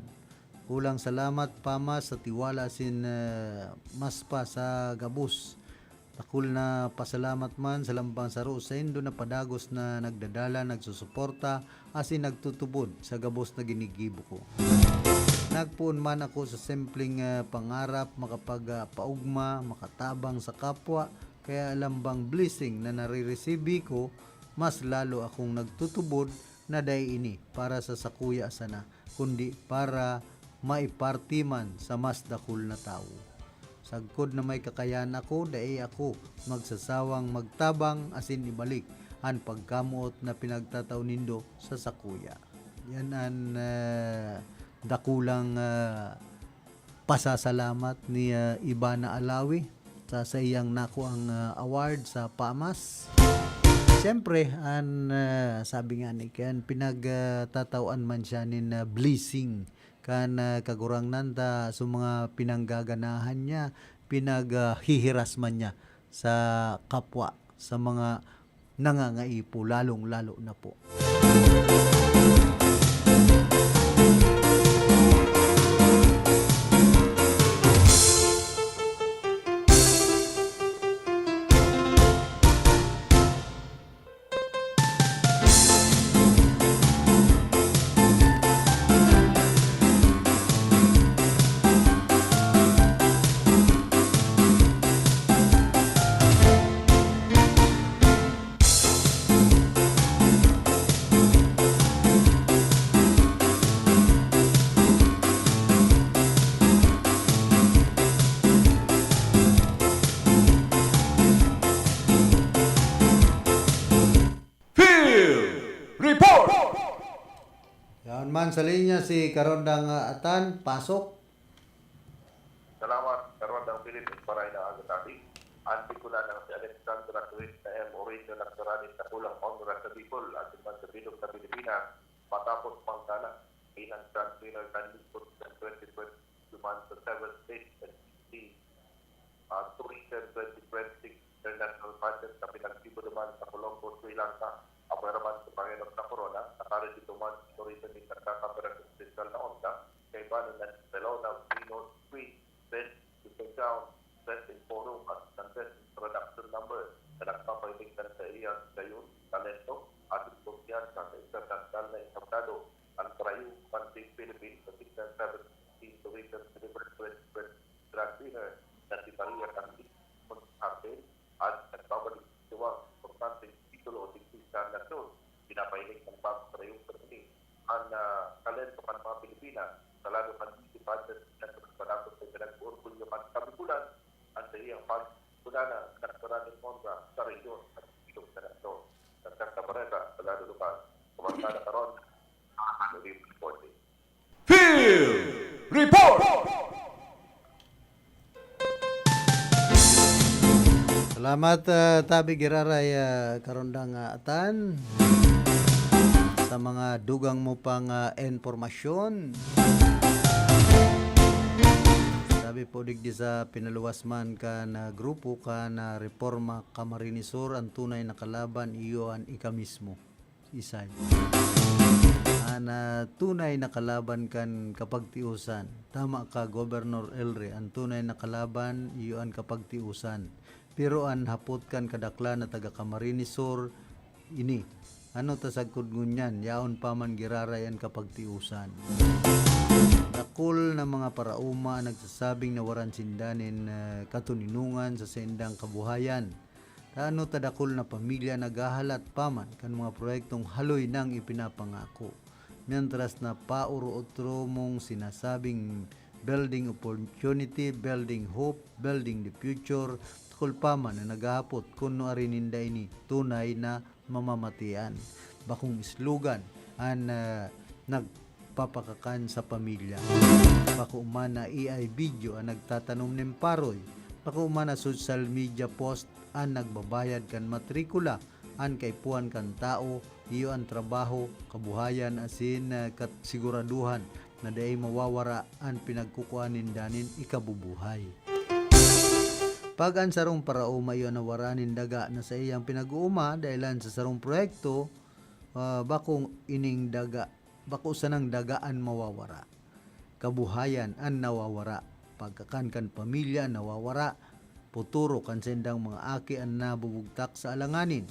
Kulang salamat, PAMAS, sa tiwala asin, eh, mas pa sa gabos. Dakul na pasalamat man sa lambang saro saindo na padagos na nagdadala, nagsusuporta, asin nagtutubod sa gabos na ginigibo ko." Nagpoon man ako sa simpleng, eh, pangarap, makapag, ah, paugma, makatabang sa kapwa, kaya lambang blessing na nariresibi ko, mas lalo akong nagtutubod na dai ini para sa sakuya sana, kundi para maiparte man sa mas dakul na tawo. Sagkod na may kakayahan ako, dai ako magsasawang magtabang asin ibalik an pagkamoot na pinagtatao nindo sa sakuya. Yan an, ah, dakulang, ah, pasasalamat ni, ah, Ivana Alawi sa saiyang nakuang, ah, award sa PAMAS. Siyempre, an, ah, sabi nga ni Ken, pinagtatawaan man siya nin, ah, blessing kan, ah, Kagurangnan ta sa mga pinanggaganahan niya, pinaghihiras man niya sa kapwa, sa mga nangangaipo, lalong-lalo na po. Field Report! Yaon man sa linya si Karondang, ah, Atan, pasok. Salamat, Karondang Philip, para inang aga tabi. Ang tikulan ng si Alexandra Cruz na M. Orito nagkaroon sa kulang honor sa Bicol at naman sa bilog sa Pilipinas matapos pangkala bilang Grand Winner kan Lingkod ng twenty twenty duman sa seventh State and sixteen, ah, Tourism twenty twenty-six International Budget na pinagsibo duman sa Colombo, Sri Lanka. Apwera man sa pangenot na korona, nakaresibir man si Tourism in nagkakaperang espesyal na onda, kaiba na ng Bellona Venus Queen, Best Kitchen Gown, Best in Forum, at ng Best in Production Number, na nagpapahiling kan sa iyang gayon, talento, at kumpiyansa sa internasyonal na entablado. Ang karayo kan Team Philippines sa Signal seventeen Tourism Silver twenty twenty Grand Winner na si Maria Carmen Artel at nagbabalik sa duwang importanteng titulo o digdi sa nasyon. Pinapahiling kan bagong karayo sa muli ang, ah, talento kan mga Pilipina sa lado kan beauty contest na nagpadagos sa pinag-orgulyo kan Kabibolan. Ang sa iyang pagtulana, nagkaroon ng honra sa rehiyon at bilog sa nasyon. Nagkakabareta sa lado lokal. Kumansada karon, ang Reporting. Field Report! Salamat, ah, tabi giraray, ah, Karondang, ah, Atan, sa mga dugang mo pang, ah, impormasyon. Sabi po digdi sa pinaluwas man kan, ah, grupo kan, ah, Reforma Camarines Sur, ang tunay na kalaban iyo an ika mismo. Isay. An, ah, tunay na kalaban kan kapagtiosan. Tama ka, Governor Elre, an tunay na kalaban, iyo an kapagtiosan. Pero an hapot kan kadaklan na taga Camarines Sur, ini, ano ta sagkod ngunyan, yaon pa man giraray an kapagtiosan. Dakul na mga paraoma an nagsasabing nawaran sinda nin, ah, katoninongan sa saindang kabuhayan. Ta ano ta dakul na pamilya naghahalat pa man kan mga proyektong haloy nang ipinapangako, mientras na paoro-otro mong sinasabing building opportunity, building hope, building the future, dakul pa man na naghahapot kun nuarin ninda ini tunay na mamamatean. Bakong slogan an, ah, nagpapakakan sa pamilya. Bako man na A I video an nagtatanom nin paroy. Bako man na social media post an nagbabayad kan matrikula. An kaipuhan kan tawo, iyo an trabaho, kabuhayan asin, ah, kasiguraduhan na dai mawawara an pinagkukuan ninda nin ikabubuhay. Pag an sarong paraoma iyo an nawara nin daga na saiyang pinag-ooma dahelan sa sarong proyekto, ah, bako ining daga, bako sanang daga an mawawara. Kabuhayan an nawawara. Pagkakan kan pamilya an nawawara. Puturo kan saindang mga aki an nabubugtak sa alanganin.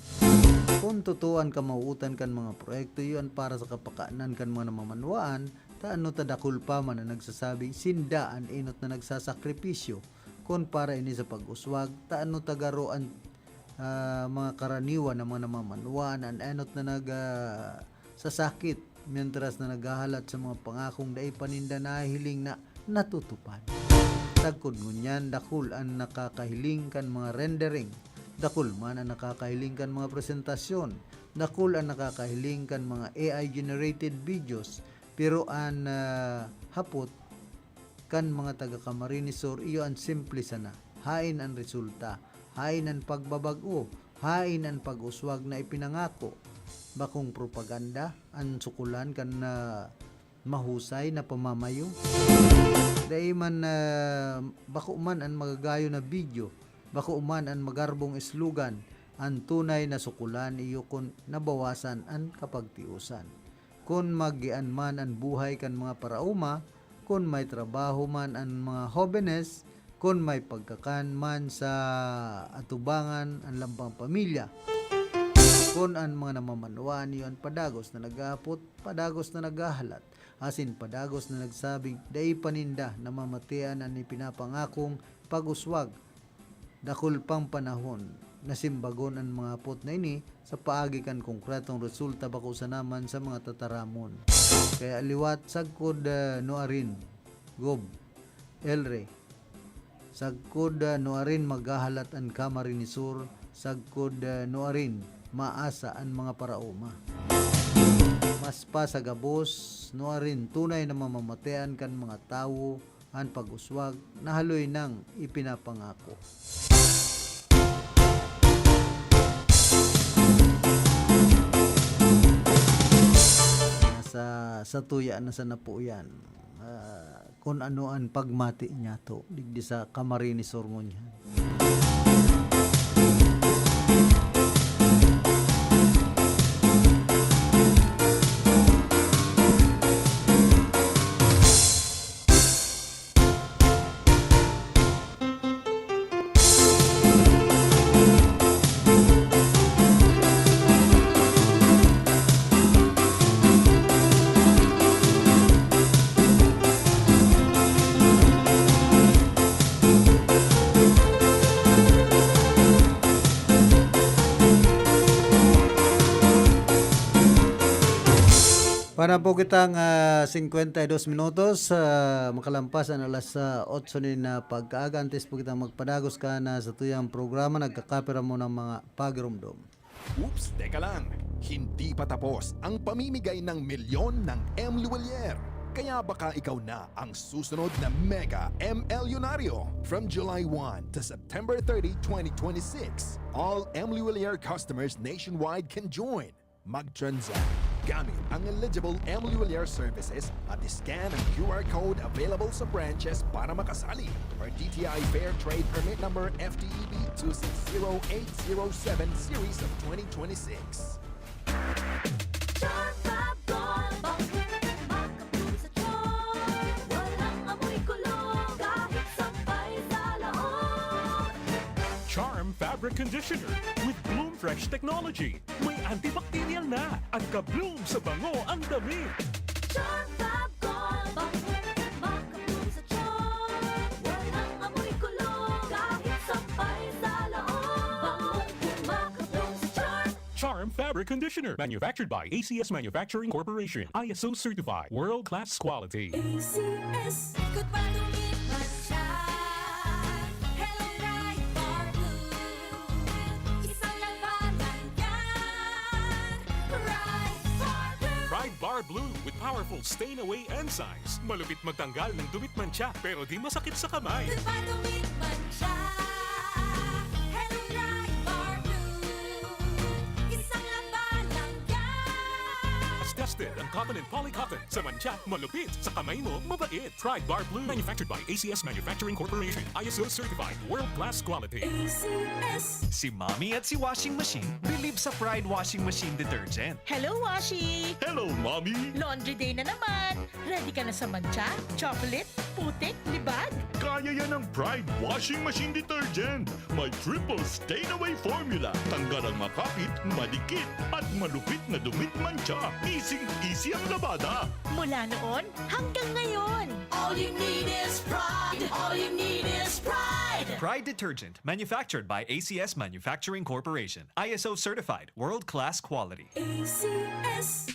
Kun totoo an kamawootan kan mga proyekto iyo an para sa kapakanan kan mga namamanwaan, ta ano ta dakul pa man an nagsasabing sinda an enot na nagsasakripisyo? Kun para ini sa pag-uswag, ta ano ta garo an, ah, mga karaniwan na mga namamanwaan an enot na nag, ah, sasakit, mientras na naghahalat sa mga pangakong dai pa ninda nahihiling na natutupad. Sagkod ngunyan, dakul an nakakahiling kan mga rendering, dakul man an nakakahiling kan mga presentasyon, dakul an nakakahiling kan mga A I generated videos, pero an, ah, hapot kan mga taga Camarines Sur iyo an simple sana. Haen an resulta, haen an pagbabag-o, haen an pag-uswag na ipinangako. Bakong propaganda an sukulan kan, ah, mahusay na pamamayo? Dai man, ah, bako man an magagayon na video, bako man an magarbong slogan, an tunay na sukulan iyo kun nabawasan an kapagtiosan. Kun magian man an buhay kan mga paraoma, kun may trabaho man an mga hobenes, kun may pagkakan man sa atubangan an lambang pamilya, kun an mga namamanwaan iyo an padagos na naghahapot, padagos na naghahalat, asin padagos na nagsabing dai pa ninda namamatean an ipinapangakong pag-uswag, dakul pang panahon na simbagon an mga hapot na ini sa paagi kan konkretong resulta, bako sana man sa mga tataramon. Kaya liwat, sagkod, ah, nuarin, Gob, Elre, sagkod, ah, nuarin maghahalat an Camarines Sur, sagkod, ah, nuarin maasa an mga paraoma. Mas pa sa gabos, nuarin tunay na mamamatean kan mga tawo an pag-uswag na haloy nang ipinapangako. Nasa satuya na sana po yan. Ah, kun ano an pagmati niyato digdi sa Camarines Sur ngunyan. Para po kitang, ah, singkwenta y dos minutos, ah, makalampas an alas, ah, otso nin, ah, pagkaaga, antes po kitang magpadagos kan, ah, satuyang programa, nagkakape ra muna mga pagirumdom. Oops, teka lang! Hindi pa tapos ang pamimigay ng milyon ng M Luwilier. Kaya baka ikaw na ang susunod na Mega M L Yunaryo. From July one to September thirty, twenty twenty-six, all M Luwilier customers nationwide can join. Mag-transact gamit ang eligible M Luwilier services at scan ang Q R code available sa branches para makasali, or D T I Fair Trade Permit Number F T E B two six zero eight zero seven series of twenty twenty-six. Charm Fab Gold, bangkong makabloom sa charm. Walang amoy kulog, kahit sampay sa loob. Charm Fabric Conditioner with Bloom Fresh Technology. May antibacterial na at ka-bloom sa bango ang damit. Charm Fab Gold, bangkong makabloom sa charm. Walang amoy kulog, kahit sampay sa loob. Bangkong makabloom sa charm. Charm Fabric Conditioner, manufactured by A C S Manufacturing Corporation, I S O certified, world-class quality. A C S. Goodbye to me, Mancha. Hello, Pride Bar Blue. Isang labanan yan. Pride Bar Blue. Pride Bar Blue with powerful stain away enzymes. Malupit magtanggal ng dumi at mantsa, pero di masakit sa kamay. Goodbye to me, Mancha. Ang cotton and poly cotton. Sa mantsa, malupit. Sa kamay mo, mabait. Pride Bar Blue. Manufactured by A C S Manufacturing Corporation. I S O certified. World class quality. A C S. Si Mommy at si Washing Machine believe sa Pride Washing Machine Detergent. Hello, Washi! Hello, Mommy! Laundry day na naman! Ready ka na sa mantsa, chocolate, putik, libag? Kaya yan ng Pride Washing Machine Detergent. May triple stain away formula. Tanggal ang makapit, madikit, at malupit na dumi't mantsa. Easy-easy ang labada. Mula noon hanggang ngayon. All you need is Pride. All you need is Pride. Pride Detergent, manufactured by A C S Manufacturing Corporation. I S O certified, world-class quality. A C S.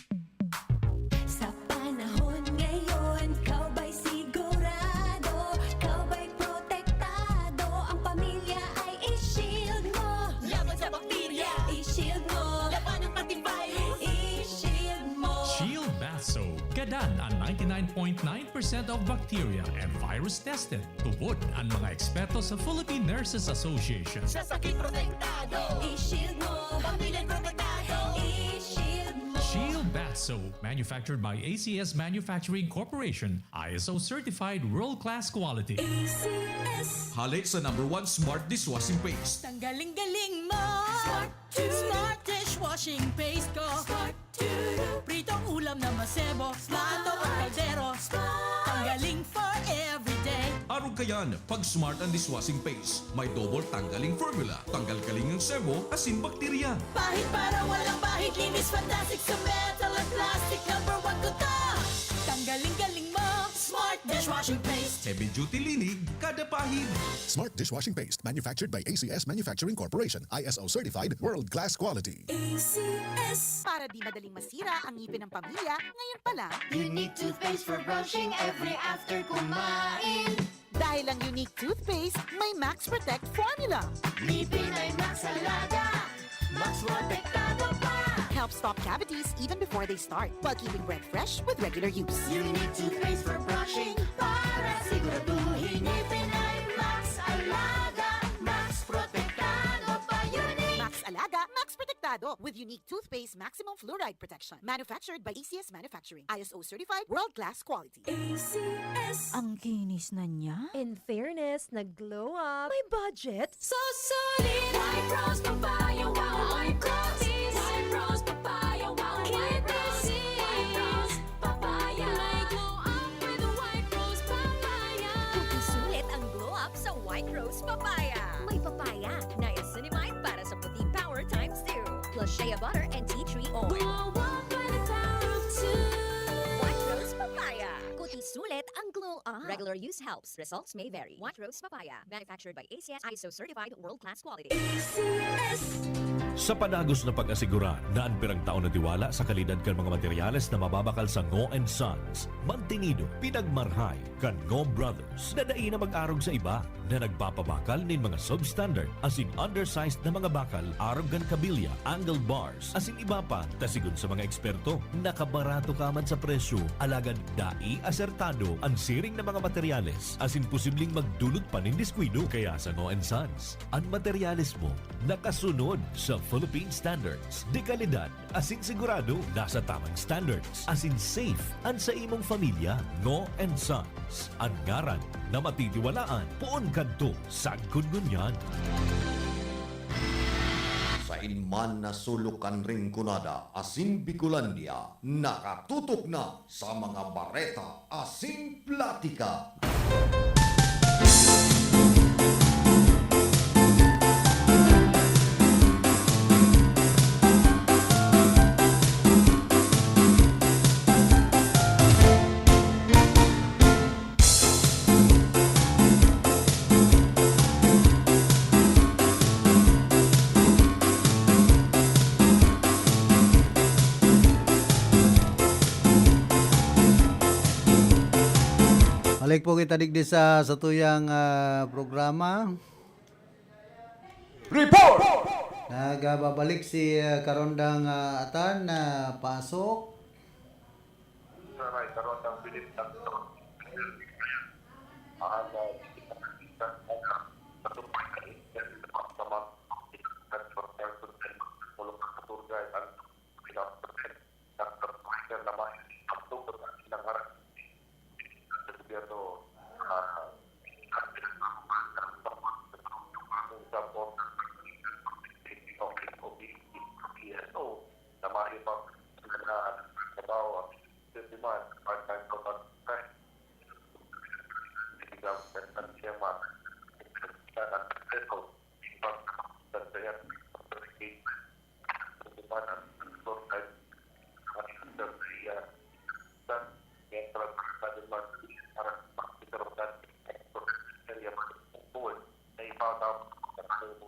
Sa panahon ngayon, ikaw ba'y sigurado? Ikaw ba'y protektado? Ang pamilya ay i-shield mo. Laban sa bakterya, i-shield mo. Labanan pati virus, i-shield mo. Shield Bath Soap. Gadan ang ninety-nine point nine percent of bacteria and virus tested. Tubod ang mga eksperto sa Philippine Nurses Association. Sa sakit protektado, i-shield mo. Pamilya protektado, i-shield mo. Shield Bath Soap, manufactured by A C S Manufacturing Corporation, I S O certified world-class quality. A C S. Hale sa number one smart dishwashing paste. Tanggaling-galing mo! Smart Smart dishwashing paste ko. Smart Pritong ulam na masebo. Smart. Plato o kaldero. Smart. Tanggaling for everyday. Arog kayan, pag Smart ang dishwashing paste, may double tanggaling formula. Tanggal kaling ang sebo, asin bakterya. Pahid para walang bahid. Linis fantastic sa metal at plastic. Number one ko to. Tanggaling-galing mo. Smart dishwashing paste. Heavy duty linig, kada pahid. Smart dishwashing paste, manufactured by A C S Manufacturing Corporation, I S O certified, world class quality. A C S. Para di madaling masira ang ngipin ng pamilya, ngayon pa lang. Unique toothpaste for brushing every after kumain. Dahil ang Unique Toothpaste may Max Protect Formula. Ngipin ay Max Alaga, Max Protektado pa. Helps stop cavities even before they start, while keeping breath fresh with regular use. Unique Toothpaste for brushing para siguraduhin ngipin ay Max Alaga, Max Protektado pa. Unique Max Alaga, Max Protektado with Unique Toothpaste Maximum Fluoride Protection. Manufactured by A C S Manufacturing. I S O certified, world class quality. A C S. Ang kinis na niya. In fairness, nag-glow up. May budget. So solid! White Rose Papaya, wow! White Rose! White Rose Papaya, wow! White Rose! White Rose Papaya! May glow up with White Rose Papaya! Puti sulit ang glow up sa White Rose Papaya. May papaya, niacinamide para sa puti power times two. Plus shea butter and tea tree oil. Glow up by the power of two. White Rose Papaya. Puti sulit ang glow up. Regular use helps. Results may vary. White Rose Papaya. Manufactured by A C S, I S O certified, world-class quality. A C S. Sa padagos na pag-asigurar na an pirang taon na tiwala sa kalidad kan mga materyales na mababakal sa Ngo and Sons, mantinido, pinagmarhay kan Ngo Brothers na dai na mag-arog sa iba na nagpapabakal nin mga substandard asin undersized na mga bakal arog kan kabilya, angle bar, asin iba pa, ta sigon sa mga eksperto, nakabarato ka man sa presyo, alagad dai asertado an siring na mga materyales, asin posibleng magdulot pa nin diskuido. Kaya sa Ngo and Sons, an materyales mo nakasunod sa Philippine Standards, de kalidad, asin sigurado nasa tamang standards, asin safe an sa imong familya. Ngo and Sons, an ngaran na matitiwalaan poon kadto sagkod ngunyan. Sain man na sulok kan Rinconada asin Bicolandia, nakatutok na sa mga bareta asin platika. Balik po kita digdi sa satuyang, ah, programa. Report! Nagbabalik si, ah, Karondang, ah, Atan na pasok. Saray, Karondang Philip Tanto. Ang, ah, sa mga Doctor Michael naman,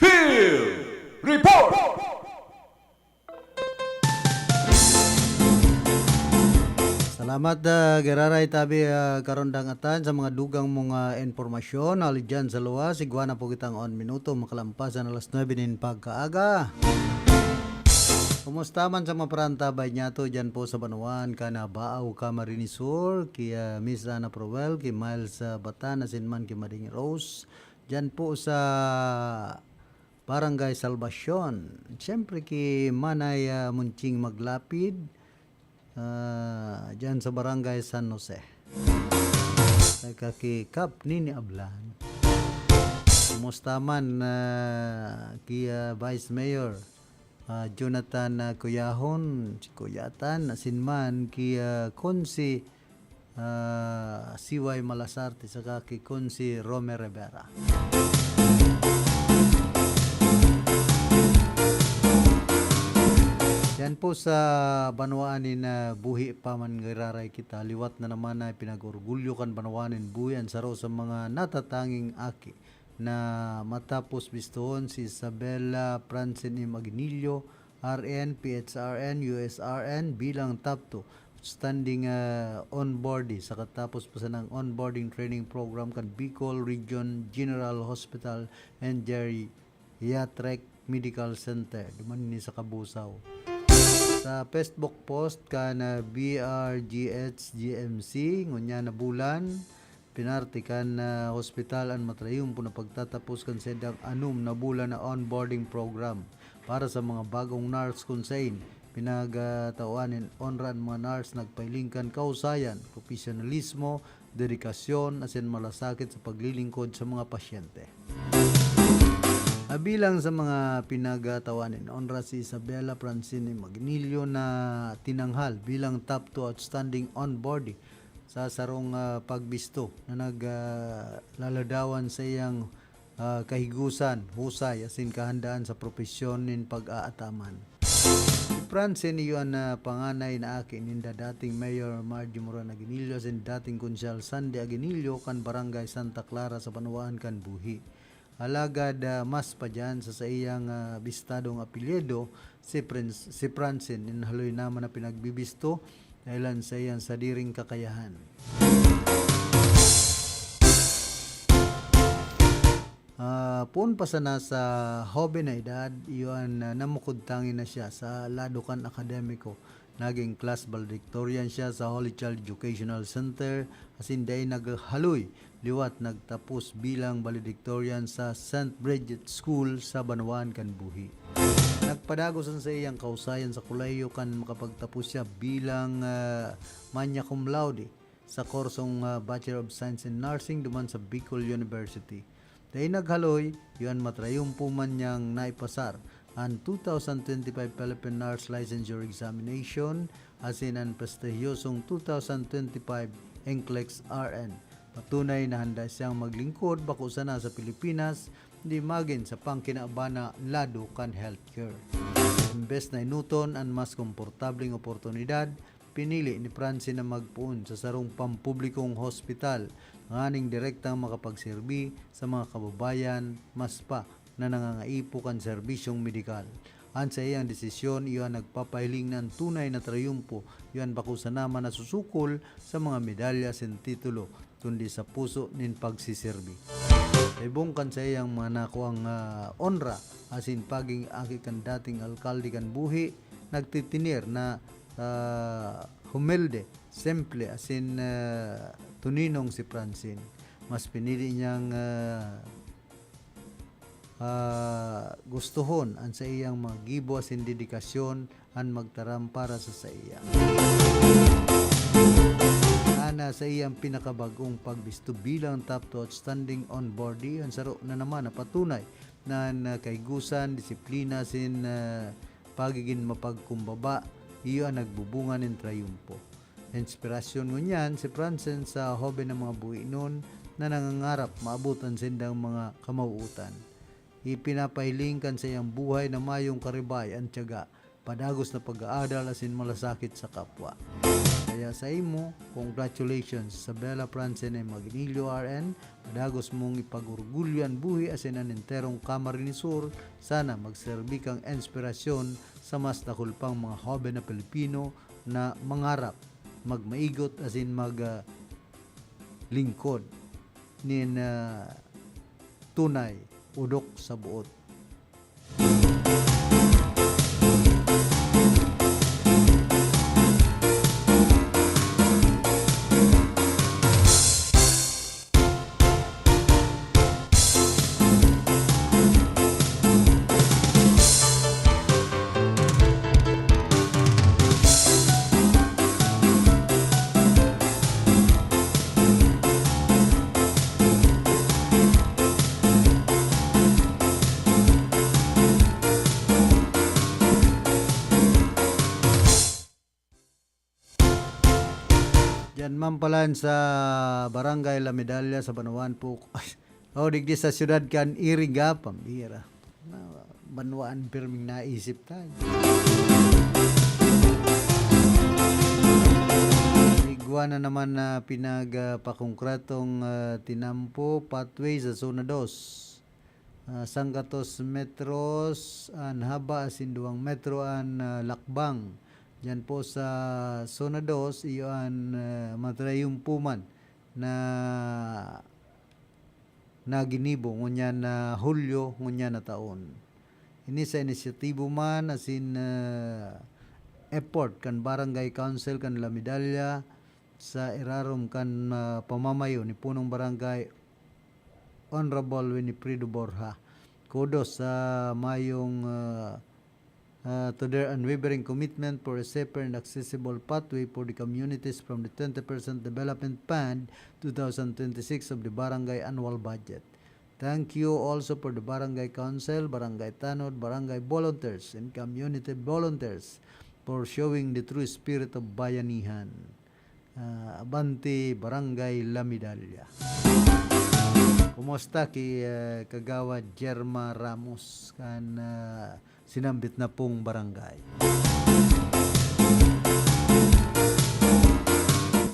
Field Report! Salamat, ah, giraray tabi, ah, karondang atan sa mga dugang mong, ah, impormasyon. Hali dyan sa luwas, igwa na po kitang on minuto, makalampas an alas nuebe nin pagkaaga. Kumusta man sa mga parantabay niyato dyan po sa banwaan kan Baaw, Camarines Sur, ki, ah, Miss Ana Proel, ki Miles, ah, Batan, asin man ki Mading Rose, dyan po sa Barangay Salvacion. Siyempre, ki Manay, ah, Munching Maglapid, ah, dyan sa Barangay San Jose. Saka ki Kap Nini Ablan. Kumusta man, ah, ki, ah, Vice Mayor, ah, Jonathan, ah, Cuyahon, si Cuyatan, asin man ki, ah, Konsi, ah, C Y Malasarte, saka ki Konsi Romer Rivera. Yan po sa banwaan nin, ah, buhi pa man giraray kita. Liwat na naman na pinag-orgulyo kan banwaan nin buhi an saro sa mga natatanging aki na matapos bistohon si Isabella Francine M. Aguinillo, R N, P H R N, U S R N, bilang top two outstanding, ah, onboardee sa katapos pa sanang onboarding training program kan Bicol Region General Hospital and Geriatric Medical Center, duman ini sa Cabusao. Sa Facebook post kan, ah, B R G H G M C, ngunyan na bulan, pinarte kan, ah, hospital an matrayumpo na pagtatapos kan saindang anom na bulan na onboarding program para sa mga bagong nurse, kun sain pinagtaoan nin onra an mga nurse nagpahiling kan kahusayan, propesyonalismo, dedikasyon, asin malasakit sa paglilingkod sa mga pasyente. Ah, bilang sa mga pinagtaoan nin onra si Isabella Francine Magnilio na tinanghal bilang top two outstanding onboardee sa sarong, ah, pagbisto na nag, ah, laladawan sa iyang, ah, kahigusan, husay, asin kahandaan sa propesyon nin pag-aataman. Si Francine iyo an, ah, panganay na aki ninda dating Mayor Margie Moran Aguinillo asin dating Konsehal Sandy Aguinillo kan Barangay Santa Clara sa banwaan kan buhi. Alagad, ah, mas pa diyan sa saiyang, ah, bistadong apelyido, si Prince, si Francine, nin haloy naman na pinagbibisto dahelan sa iyang sadiring kakayahan. Ah, poon pa sana sa hoben na edad, iyo an, ah, namukod tangin na siya sa lado kan akademiko. Naging class valedictorian siya sa Holy Child Educational Center, asin dai naghaloy liwat nagtapos bilang valedictorian sa Saint Bridget School sa banwaan kan buhi. Nagpadagos an saiyang kahusayan sa kolehiyo kan makapagtapos siya bilang, ah, magna cum laude sa kursong, ah, Bachelor of Science in Nursing duman sa Bicol University. Dai naghaloy, iyo an matrayumpo man niyang naipasar an two thousand twenty-five Philippine Nurse Licensure Examination asin an prestihiyosong two thousand twenty-five NCLEX R N. Patunay na handa siyang maglingkod bako sana sa Pilipinas, kundi magin sa pangkinabana lado kan healthcare. Imbes na enoton an mas komportableng oportunidad, pinili ni Francine na magpoon sa sarong pampublikong hospital nganing direktang makapagserbi sa mga kababayan mas pa na nangangaipo kan serbisyong medikal. An saiyang desisyon iyo an nagpapahiling na an tunay na trayumpo iyo an bako sana man nasusukol sa mga medalya asin titulo, kundi sa puso nin pagsiserbi. Ibong kan saiyang mga nakuang, ah, onra asin pagin aki kan dating alkalde kan buhi, nagtitinir na, ah, humilde, simple, asin, ah, tuninong si Francine. Mas pinili niyang, ah, ah, gustohon an saiyang mga gibo asin dedikasyon an magtaram para sa saiya. An na sa iyang pinakabagong pagbisto bilang top two outstanding on board, iyan saro na naman na patunay na an, ah, kaigosan, disiplina asin, ah, pagigin mapagkumbaba, iyo an nagbubunga nin trayumpo. Inspirasyon ngunyan si Franzen sa hoben na mga buhinon na nangangarap maabot an sindang mga kamawootan. Ipinapahiling kan saiyang buhay na mayong karibay an tiyaga, padagos na pag-aadal asin malasakit sa kapwa. Kaya sa imo, congratulations, Isabela Franzen M. Maginilio, R N. Padagos mong ipag-orgulyo an buhi asin an enterong Camarines Sur. Sana magserbi kang inspirasyon sa mas dakul pang mga hoben na Pilipino na mangarap, magmaigot asin mag, ah, lingkod nin, ah, tunay, odok sa boot. Diyan man pala sa Barangay La Medalla sa Banwaan po. Oh, digdi sa siyudad kan Iriga, pambira. Na, banwaan pirming naisip tayo. Igwa na naman na pinagpakongkretong, ah, tinampo pathway sa Zona dos. Ah, sanggatos metros an haba asin duwang metro an, ah, lakbang. Diyan po sa Zona dos, iyo an, ah, matrayumpo man na, na ginibo ngunyan na Hulyo ngunyan na taon. Ini sa inisyatibo man asin, ah, effort kan Barangay Council kan La Medalla sa irarom kan, ah, pamamayo ni Punong Barangay Honorable Winifredo Borja. Kudos sa mayong, ah, ah, to their unwavering commitment for a safer and accessible pathway for the communities from the twenty percent Development Fund two thousand twenty-six of the Barangay Annual Budget. Thank you also for the Barangay Council, Barangay Tanod, Barangay Volunteers, and Community Volunteers for showing the true spirit of bayanihan. Ah, Abante, Barangay La Medalla. Kumusta ki, ah, Kagawad Germa Ramos kan, ah, sinambit na pong barangay?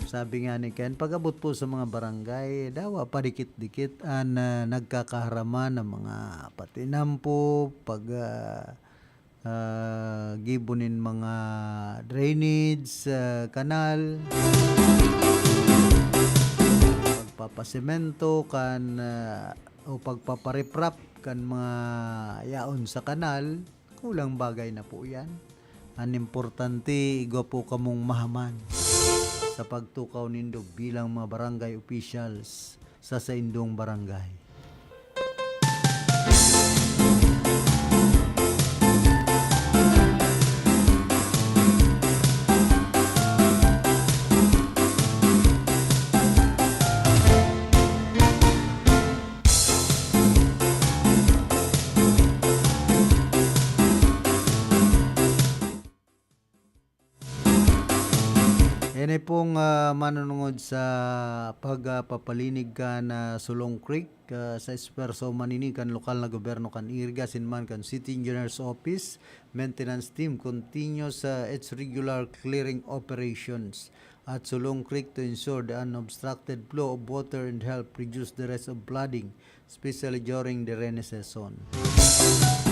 Sabi nga ni Ken, pag-abot po sa mga barangay, dawa padikit-dikit an, ah, nagkakaharaman ng mga patinampo, pag, ah, ah, gibo nin mga drainage, ah, kanal, pagpapasemento kan, ah, o pagpapariprap kan mga yaon sa kanal, kulang bagay na po yan. An importante, igwa po kamong mahaman sa pagtukaw nindo bilang mga barangay officials sa saindong barangay. Ini pong, ah, manunungod sa pagpapalinig kan, ah, Sulong Creek, ah, sa esfuerso man ini kan lokal na gobyerno kan Iriga asin man kan City Engineer's Office, maintenance team continues, ah, its regular clearing operations at Sulong Creek to ensure the unobstructed flow of water and help reduce the risk of flooding, especially during the rainy season.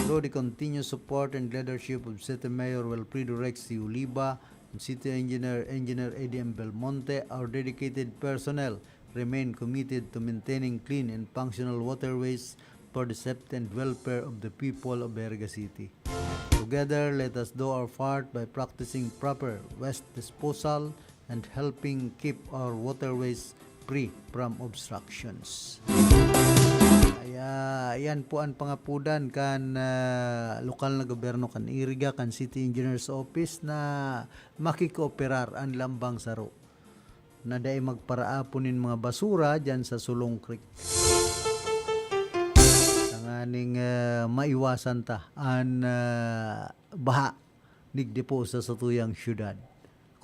Through the continuous support and leadership of City Mayor Wilfredo Rex Oliva and City Engineer, Engineer A D M Belmonte, our dedicated personnel remain committed to maintaining clean and functional waterways for the safety and welfare of the people of Iriga City. Together, let us do our part by practicing proper waste disposal and helping keep our waterways free from obstructions. Kaya, yan po an pangapodan kan, ah, lokal na gobyerno kan Iriga, kan City Engineer's Office na makikooperar an lambang saro. na dai magparaapon nin mga basura diyan sa Sulong Creek. Tanganing, ah, maiwasan ta an, ah, baha digdi po sa satuyang syudad.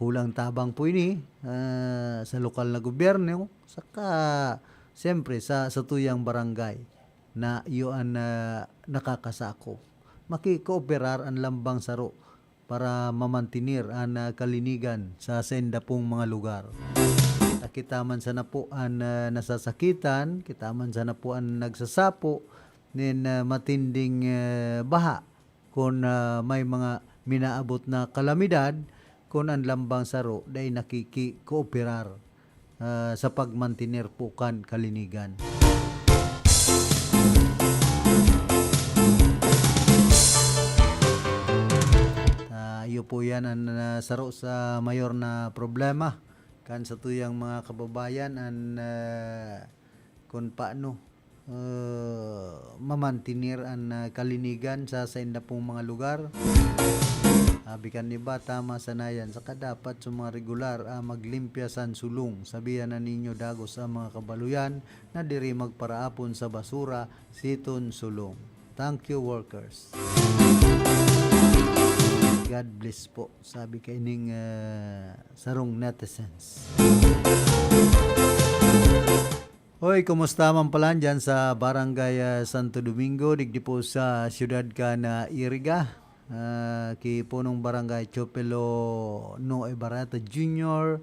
Kulang tabang po ini, ah, sa lokal na gobyerno, saka siyempre sa satuyang barangay na iyo an, ah, nakakasakop. Makikooperar an lambang saro para mamantener an, ah, kalinigan sa sainda pong mga lugar. Kita, kita man sana po an, ah, nasasakitan, kita man sana po an nagsasapo nin, ah, matinding, ah, baha. Kun, ah, may mga minaabot na kalamidad, kun an lambang saro dai nakikikooperar, ah, sa pagmantener po kan kalinigan. Ah, iyo po yan an, ah, saro sa mayor na problema kan satuyang mga kababayan, an, ah, kun paano, ah, mamantener an, ah, kalinigan sa sainda pong mga lugar. Sabi kan iba, tama sana yan. Saka dapat sa mga regular, ah, maglimpya san sulong. Sabihan na ninyo dagos ang mga kabaluyan na diri magparaapon sa basura, siton sulong. Thank you, workers. God bless po, sabi kaining, ah, sarong netizens. Hoy, kumusta man pala dyan sa Barangay, ah, Santo Domingo, digdi po sa siyudad kan Iriga? Ah, ki punong barangay Chopelo Noe Barata Junior,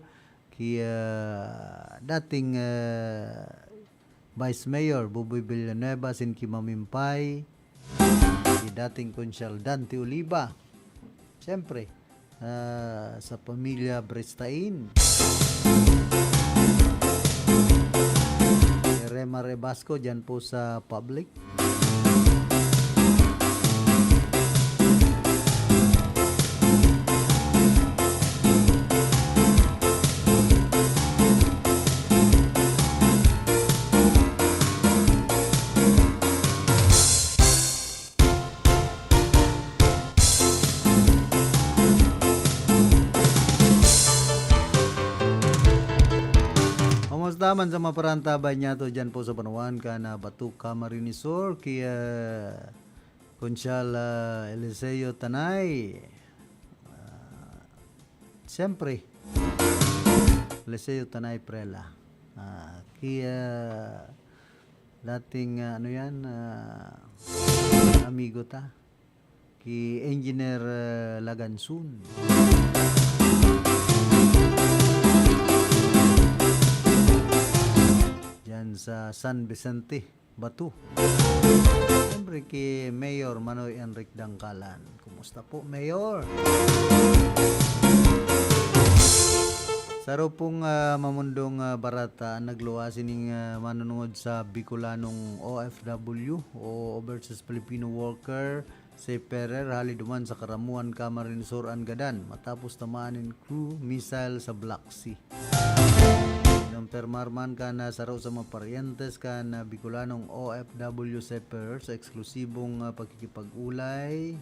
ki, ah, dating, ah, Vice Mayor Buboy Villanueva, sin ki Mamimpay, ki dating Konsyal Dante Oliva. Siyempre, ah, sa pamilya Bristain. Kay Rema Rebasco, dyan po sa public. Kumusta man sa mga parantabay niyato dyan po sa Banwaan kan Bato, Camarines Sur, ki, ah, Konsyal, ah, Eliseo Tanay. Ah, siyempre, Eliseo Tanay Prela. Ah, ki, ah, dating, ah, ano yan, ah, amigo ta, ki Engineer, ah, Lagansun. Diyan sa San Vicente, Bato. Siyempre, ki Mayor Manoy Enric Dangkalan. Kumusta po, Mayor? Saro pong, ah, mamundong, ah, barata an nagluwas ining, ah, manunungod sa Bicolanong O F W o Overseas Filipino Worker, seafarer, hali duman sa Caramuan, Camarines Sur an gadan, matapos tamaan nin crew missile sa Black Sea. Kinumpirmar man kan saro sa mga paryentes kan, ah, Bicolanong O F W seafarer sa eksklusibong, ah, pakikipag-ulay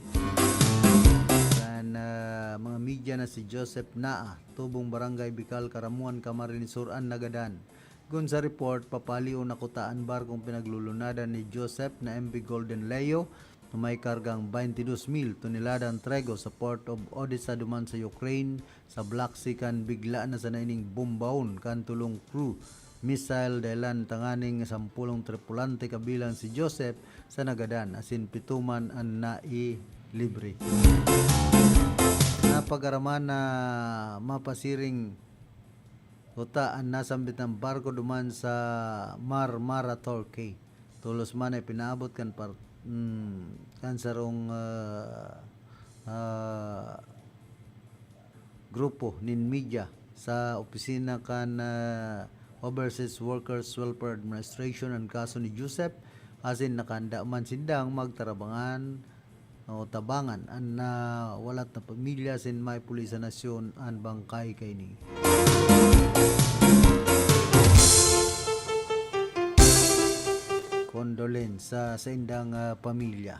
kan, ah, mga media na si Joseph Naa, tubong Barangay Bical, Caramuan, Camarines Sur an nagadan. Kun sa report, papalion na kuta an barkong pinaglulunadan ni Joseph na M V Golden Leo na may kargang twenty-two mil toneladang trigo sa Port of Odessa duman sa Ukraine, sa Black Sea, kan bigla na sana ining bombahon kan tolong crew missile, dahelan tanganing sampolong tripulante kabilang si Joseph sa nagadan, asin pito man an nailibre. Napag-araman na mapasiring kuta an nasambit na barko duman sa Marmara, Turkey. Tolos man na ipinaabot kan par-, mm, kan sarong, ah, ah, grupo nin media sa opisina kan, ah, Overseas Workers Welfare Administration an kaso ni Joseph, asin nakahanda man sindang magtarabangan o tabangan an nawalat na pamilya asin maipuli sa nasyon an bangkay kaini. Condolence sa saindang, ah, pamilya.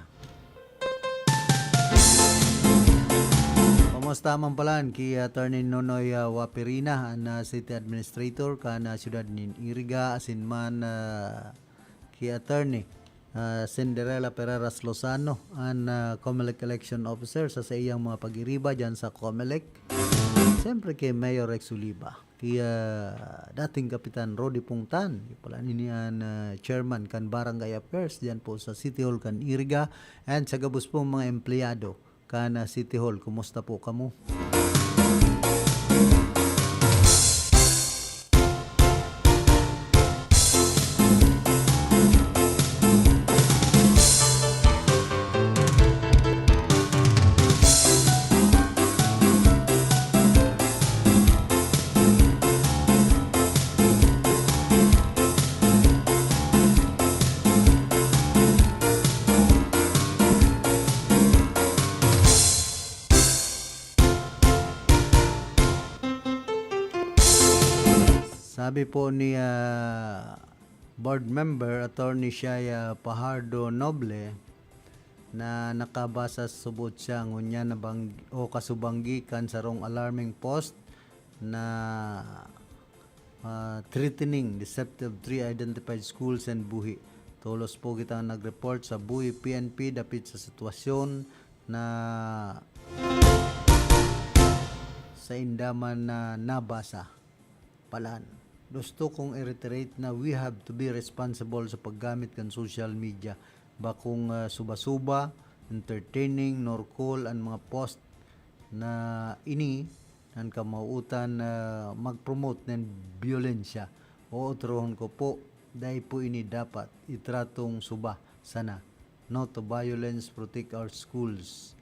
Kumusta man palan ki Attorney Nonoy, ah, Wapirina, an, ah, City Administrator kan, ah, siyudad nin Iriga, asin man, ah, ki Attorney, ah, Cinderella Pereras Lozano, an, ah, Comelec Election Officer, sa saiyang mga pag-iriba diyan sa Comelec. Siyempre kay Mayor Rex Oliva, ki, ah, dating Kapitan Rody Pongtan, palan ini an, ah, Chairman kan Barangay Affairs diyan po sa City Hall kan Iriga, and sa gabos pong mga empleyado kan, ah, City Hall. Kumusta po kamo? Sabi po ni, ah, Board Member Attorney Shai, ah, Pajardo Noble na nakabasa subot siya ngunyan na bang-, o kasubanggi kan sarong alarming post na, ah, threatening the safety of three identified schools and buhi. Tolos po kita nag-report sa buhi P N P dapit sa sitwasyon na sa indaman na nabasa. Palan. Gusto kong i-reiterate na we have to be responsible sa paggamit kan social media. Bakong, ah, suba-suba, entertaining, nor cool an mga post na ini, an kamawutan na mag-promote nin biyolensya. Ootrohon ko po, dai po ini dapat itratong suba sana. No to violence, protect our schools.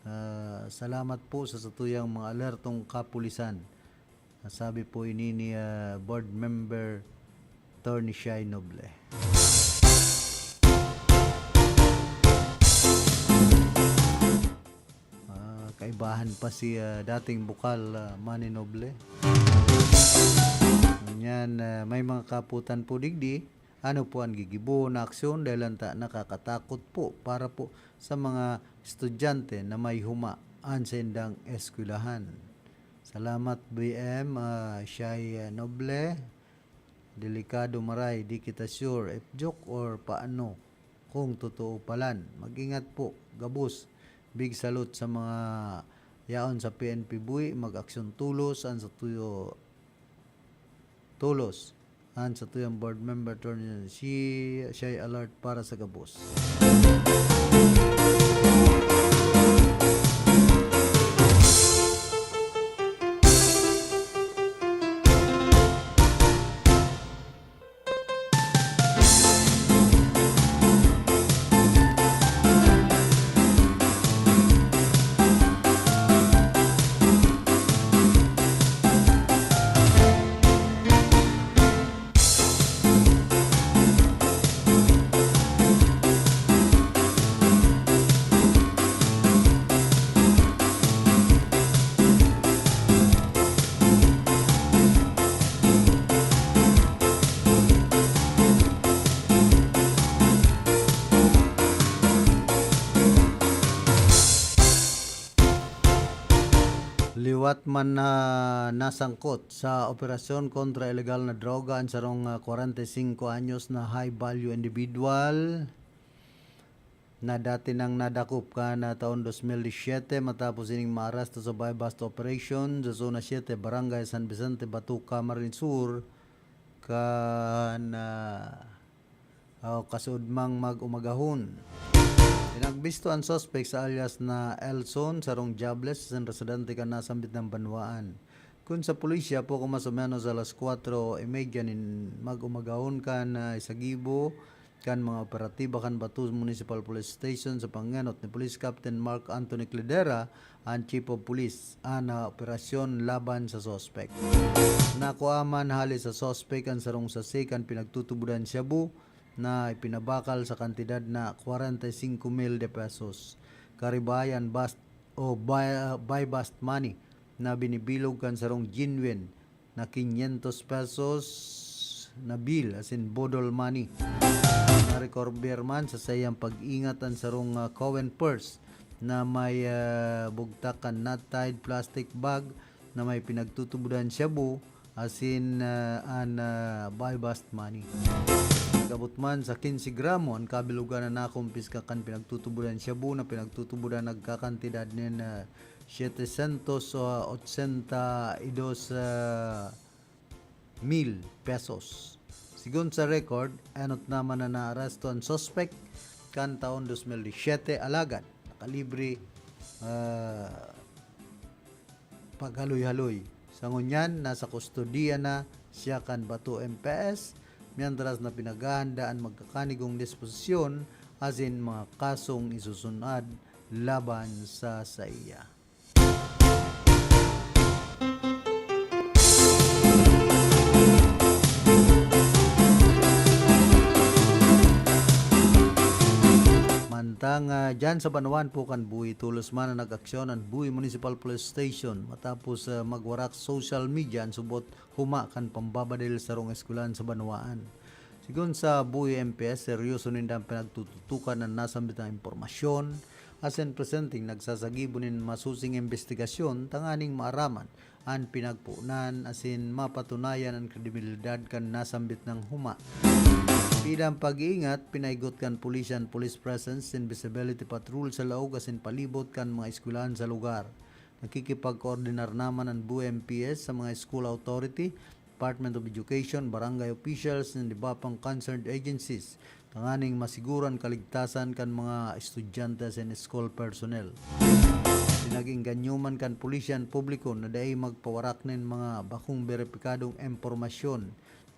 Ah, salamat po sa satuyang mga alertong kapulisan. Sabi po ini ni, ah, Board Member Attorney Shai Noble. Ah, kaibahan pa si, ah, dating bukal, ah, Manny Noble. Ngunyan, ah, may mga kaputan po digdi. Ano po an gigibohon na aksyon? Dahil lang ta nakakatakot po para po sa mga estudyante na may huma an saindang eskwelahan. Salamat, B M, ah, Shai, ah, Noble. Delikado maray, di kita sure if joke or paano, kung totoo palan. Mag-ingat po, gabos. Big salute sa mga yaon sa P N P buhi, mag-aksyon tulos, an sa tuyo tulos. An satuyang board member, Attorney, si, siya'y alert para sa gabos. Liwat man na nasangkot sa operasyon kontra ilegal na droga an sarong, ah, kwarenta y singko anyos na high-value individual na dati nang nadakop kan, ah, taon dos mil disisiete matapos ining maaresto sa buy-bust operation sa Zona siete, Barangay San Vicente, Bato, Camarines Sur, kan, ah, o kasuodmang mag-umagahon. Pinagbisto an suspek sa alias na Elson, sarong jobless, isang residente kan nasambit na banwaan. Kun sa pulisya, poko mas o menos alas kwatro y medya nin mag-umagahon kan, ah, isagibo kan mga operatiba kan Bato Municipal Police Station sa pangenot ni Police Captain Mark Anthony Cledera, an Chief of Police, an, ah, operasyon laban sa suspek. Nakua man hali sa suspek an sarong sasi kan pinagtutubodan shabu na ipinabakal sa kantidad na kwarenta y singko mil de pesos. Karibayan bust o buy, buy bust money na binibilog kan sarong genuine na quinientos pesos na bill, asin boodle money. Na-recover man sa saiyang pag-ingat an sarong, ah, Cohen purse na may, ah, bugtak kan knot-tied plastic bag na may pinagtutubodan shabu asin, ah, an, ah, buy-bust money. Nag-abot man sa quince gramo an kabilogan na nakumpiska kan pinagtutubodan shabu na pinagtutubodan nagkakantidad nin, ah, setecientos ochenta y dos, ah, mil pesos. Sigon sa record, enot naman na naaresto an suspek kan taon dos mil disisiete, alagad nakalibre, ah, paghaloy-haloy. Sa ngunyan, nasa kustodiya na siya kan Bato M P S, mientras na pinaghahanda an magkakanigong disposisyon asin mga kasong isusunod laban sa saiya. Mantang, ah, dyan sa banwaan po kan Buhi, tolos man na nag-aksyon an Buhi Municipal Police Station matapos, ah, magwarak social media an subot huma kan pambabadil sa sarong eskwelahan sa banwaan. Sigon sa Buhi M P S, seryoso ninda an pinagtututukan an nasambit na impormasyon, asin presenteng nagsasagibo nin masusing imbestigasyon tanganing maaraman an pinagponan asin mapatunayan an kredibilidad kan nasambit nang huma. Bilang pag-iingat, pinahigot kan pulisya an police presence, invisibility patrol sa laog asin palibot kan mga eskwelahan sa lugar. Nakikipagkoordinar naman an Buhi M P S sa mga school authority, Department of Education, barangay officials, nin iba pang concerned agencies, tanganing masiguro an kaligtasan kan mga estudyante asin school personnel. Pinag-engganyo man kan pulisya an publiko na dai magpawarak nin mga bakong beripikadong impormasyon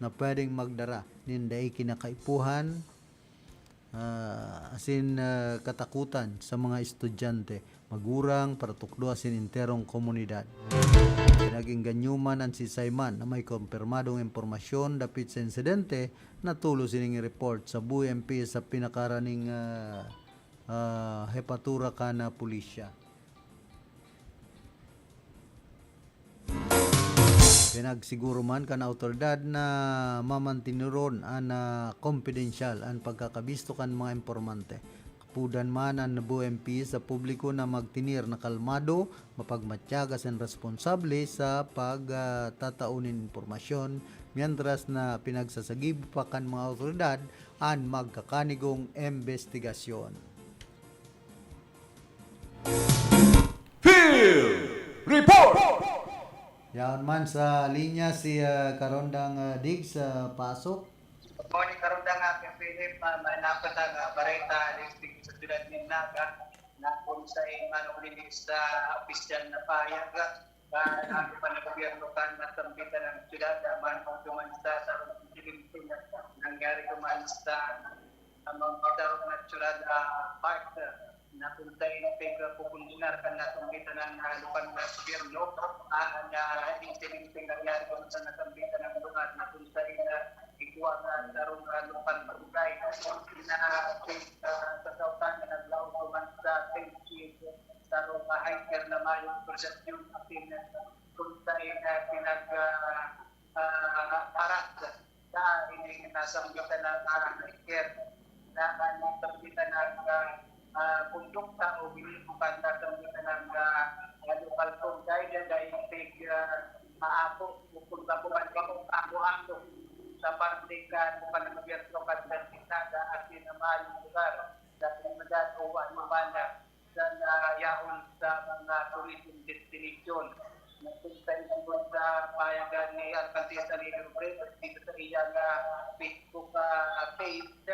na pwedeng magdara nin dai kinakaipuhan, ah, asin, ah, katakutan sa mga estudyante, magurang, paratukdo asin enterong komunidad. Pinag-engganyo man an siisay man na may kumpirmadong impormasyon dapit sa insidente na tolos ining i-report sa Buhi M P sa pinakaraning, ah, ah, hepatura kan pulisya. Pinagsiguro man kan awtoridad na mamantiniron an, ah, kompidensyal an pagkakabisto kan mga impormante. Kapudan man an Buhi M P sa publiko na magtinir na kalmado, mapagmatyag asin responsable sa pag, ah, tatao nin impormasyon, mientras na pinagsasagibo pa kan mga awtoridad an magkakanigong imbestigasyon. Field Report! Yaon man sa linya si, ah, Karondang, ah, Diggs, ah, Pasok. Good morning, Karondang, ah, Philip. Ah, may napatag, ah, bareta, listig sa siyudad nin Naga, na kung sa iman ulilis sa opisyal na pahayag, ah, ang pan gobyerno kan nasambitan ng siyudad, ah, man duman sa sarong insidente na nangyari duman sa, ah, mga Naga Natural, ah, Park, ah, na kung sa inyo pagpupundunar kan nasambitan ng, ah, lokal na gobyerno, ah, na insidente nangyari duman sa nasambitan ng lugar na kung sa inyo, ah, igwa na sarong, ah, lokal na barangay na, ah, sa sautan na naglaog duman sa Saint James, sarong, ah, hiker na mayong prosesyon asin, ah, kung sa inyo, ah, pinag, ah, ah, parat sa ining nasambitan na, ah, hiker na, ah, nasambitan na, ah, ah, kondukta o ginibo kan nasambitan na, ah, ah, lokal tour guide na dai pig, ah, maabot o kung bago man kamo ako-ako sa parte kan lokal na gobyerno kan Bernarda asin na mayong lugar sa komunidad o ano man na sa, ah, yaon sa mga tourism destination. Nagpunta ito sa payagan ni Alcaldesa Leni Robredo dito sa iyang, ah, Facebook, ah, page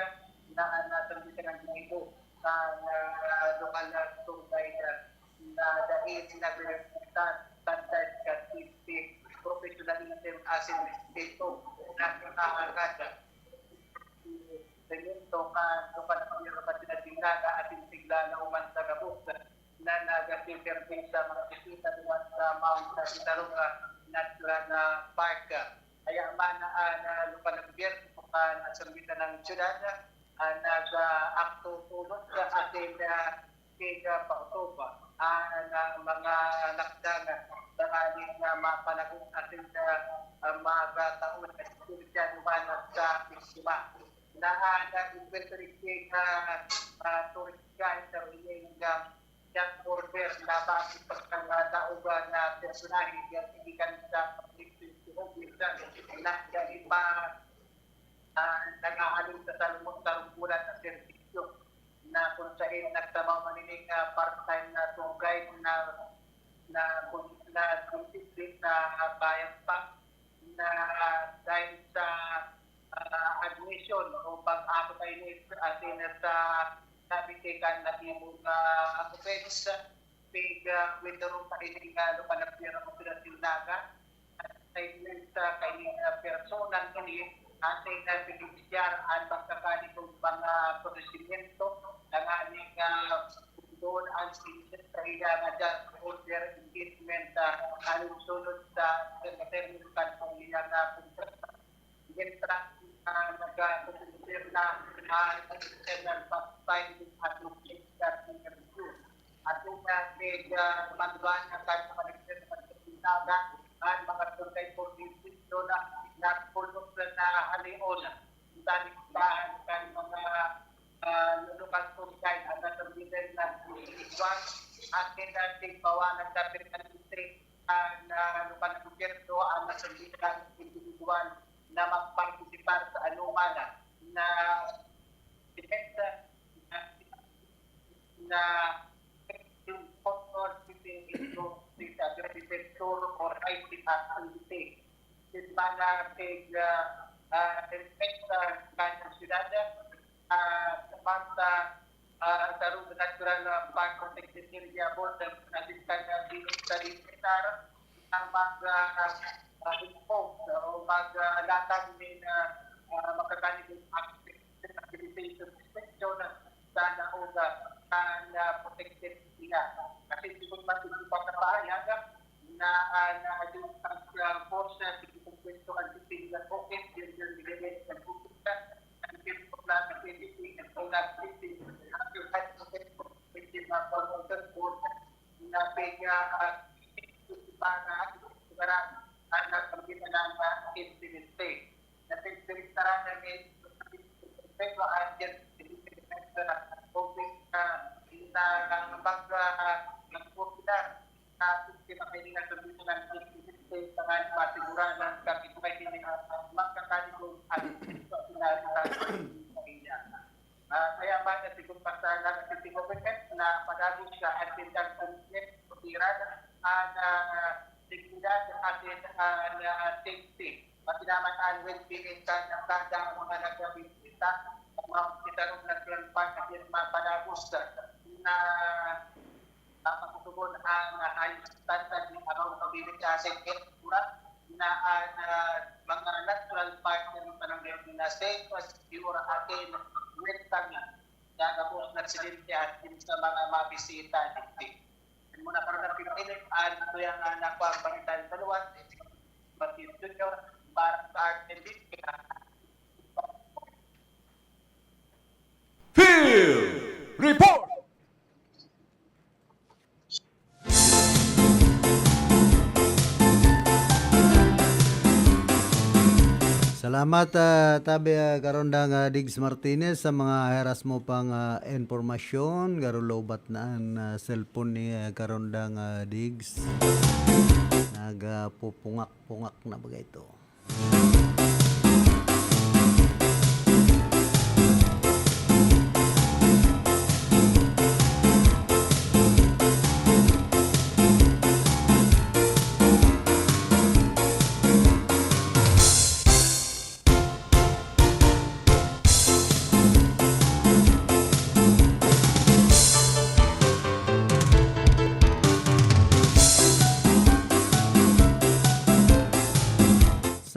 na nasambitan ng ginibo sa, ah, lokal na tour guide na dai nagre-respeta kan scientific professionalism asin respeto na kinahanglan. Sa yun, so, ka, so, ka, na pamilya ka sila tingala asin tigla na uman sa gabos na nagasiserbi sa mga bisita duman sa Mount Sitaroga Natural na Park. Kaya man, ah, na lupa na gobyerno, ah, na sambitan ng syudad, ah, nag-, ah, akto tulog sa atin, ah, kaya pautoba, ah, na mga lakdang tanganing na mapanagot asin na, ah, mga taon na espirityado man sa sistema. Na, ah, nag-inventory siya, ah, ah, tourist guide sa Rohingya, ah, Yang order na bakit pagkangataoban na personahe yang gikan sa paglikod sa na dahil pa ah, nag-aalon sa salmo-, salungkulan na serbisyo na kung saen nagtrabaho man ining, ah, part-time na tour guide na, na kun-, na consistent na bayad pa na dahil sa, ah, admission o pag-abot ay ni asin sa sabi kay kan naging, ah, offense. Pig, ah, Windaro sa ining, ah, lumalapyan ang mga Naga. At sa ining, sa kaining, ah, personang ini, ating, ah, benepisyar ang pagkakalikong mga prosesimento, tanganing, ah, doon ang sinisip sa ila nga job order engagement, ah, ayon sunod sa, sa termino kan pamilya na kontrata. Mientras, ah, nag-, ah, nag-, ah, nag-, nag-, nag-, Asin na medya manduan na kan mga nagsisimbahan, an mga barangay coordination na nagpulot na halion. Dahil sa kan mga, ah, lokal tour guide ang nasa level na individual, asin na tigbawalan na pinanisi, ah, na lokal gobyerno ang nasa level na individual na magpartisipar sa anuman na event na yung photo sitting into the agriculture or I T activity. Simbahan sa, ah, ah, respect sa kanyang syudad, ah, sa basta, ah, sa Ruga Natural, ah, Park Protected Area Board, ah, na diskan na sa Dilitar, ang mag, ah, ah, impose o mag, ah, latag nin, ah, ah, magkakanibong activity sa inspection sa naog, ah, na protected area. Kasi siguro mas hindi pa sa pahayag na, ah, na yung pag, ah, force na siguro kung gusto ang sitting na okay, yun yung nilagay sa pagkukuta, ang gusto na sa P D P, ang pag-activity, ang pag-activity, ang pag-activity, na pwede, ah, para, para, ah, na pagkita ng, ah, incident. Napipiliktaran na may pero ang COVID na, na mag, ah, magpopular na sistema kaya na sabihin ng safety sa mga masiguran ng kapitbahay din ang magkakaligong at sa pinalitan sa pamilya. Ah, kaya man, siguro pa sana ang city government na padagos sa attendance commitment, pagkirada, ang, ah, seguridad at, ah, na safety. Pati naman ang well-being kan, kada mga nagbibisita, mga hospital o naglalakad, at yung mga palabos na mapapatugon ang, ah, high standard ng araw pagbibiling sa ating kultura na, ah, na mga natural partner ng panahon na safe, secure, atin, welcome na gagabos na silente at sa mga mabisita dito. Muna para na pipinit, at ito yung, ah, nakuha ang balita sa luwas, Martin Junior, Mark Art and Vic. Field Report! Salamat, ah, tabi, ah, karondang, ah, Diggs Martinez sa mga heras mo pang, ah, impormasyon. Garo lowbat na an, ah, cellphone ni, ah, karondang, ah, Diggs. Nagpupungak-pungak na baga ito.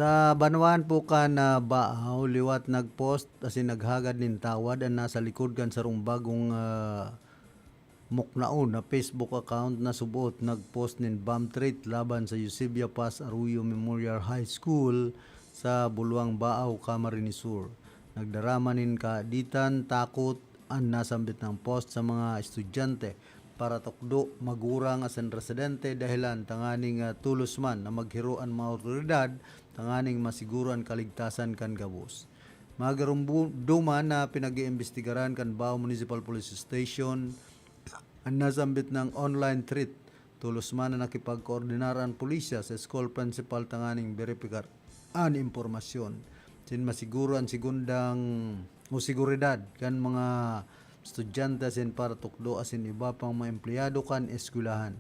Sa banwaan po kan, ah, Baao, liwat nag-post asin naghagad nin tawad an nasa likod kan sarong bagong, ah, muknaon na Facebook account na subot nag-post nin bomb threat laban sa Eusebia Paz Arroyo Memorial High School sa Buluang, Baao, Camarines Sur. Nagdarama nin kaaditan, takot an nasambit na post sa mga estudyante, paratukdo, magurang asin residente, dahelan tanganing, ah, tolos man na maghiro an mga awtoridad tanganing masiguro an kaligtasan kan gabos. Mga garumbu-, duman na pinag-iimbestigaran kan Baao Municipal Police Station An nasambit na online threat, tolos man na nakipagkoordinar an pulisya sa school principal tanganing beripikar an impormasyon. Sin masiguro an segundang o seguridad kan mga estudyante asin paratukdo asin iba pang mga empleyado kan eskwelahan.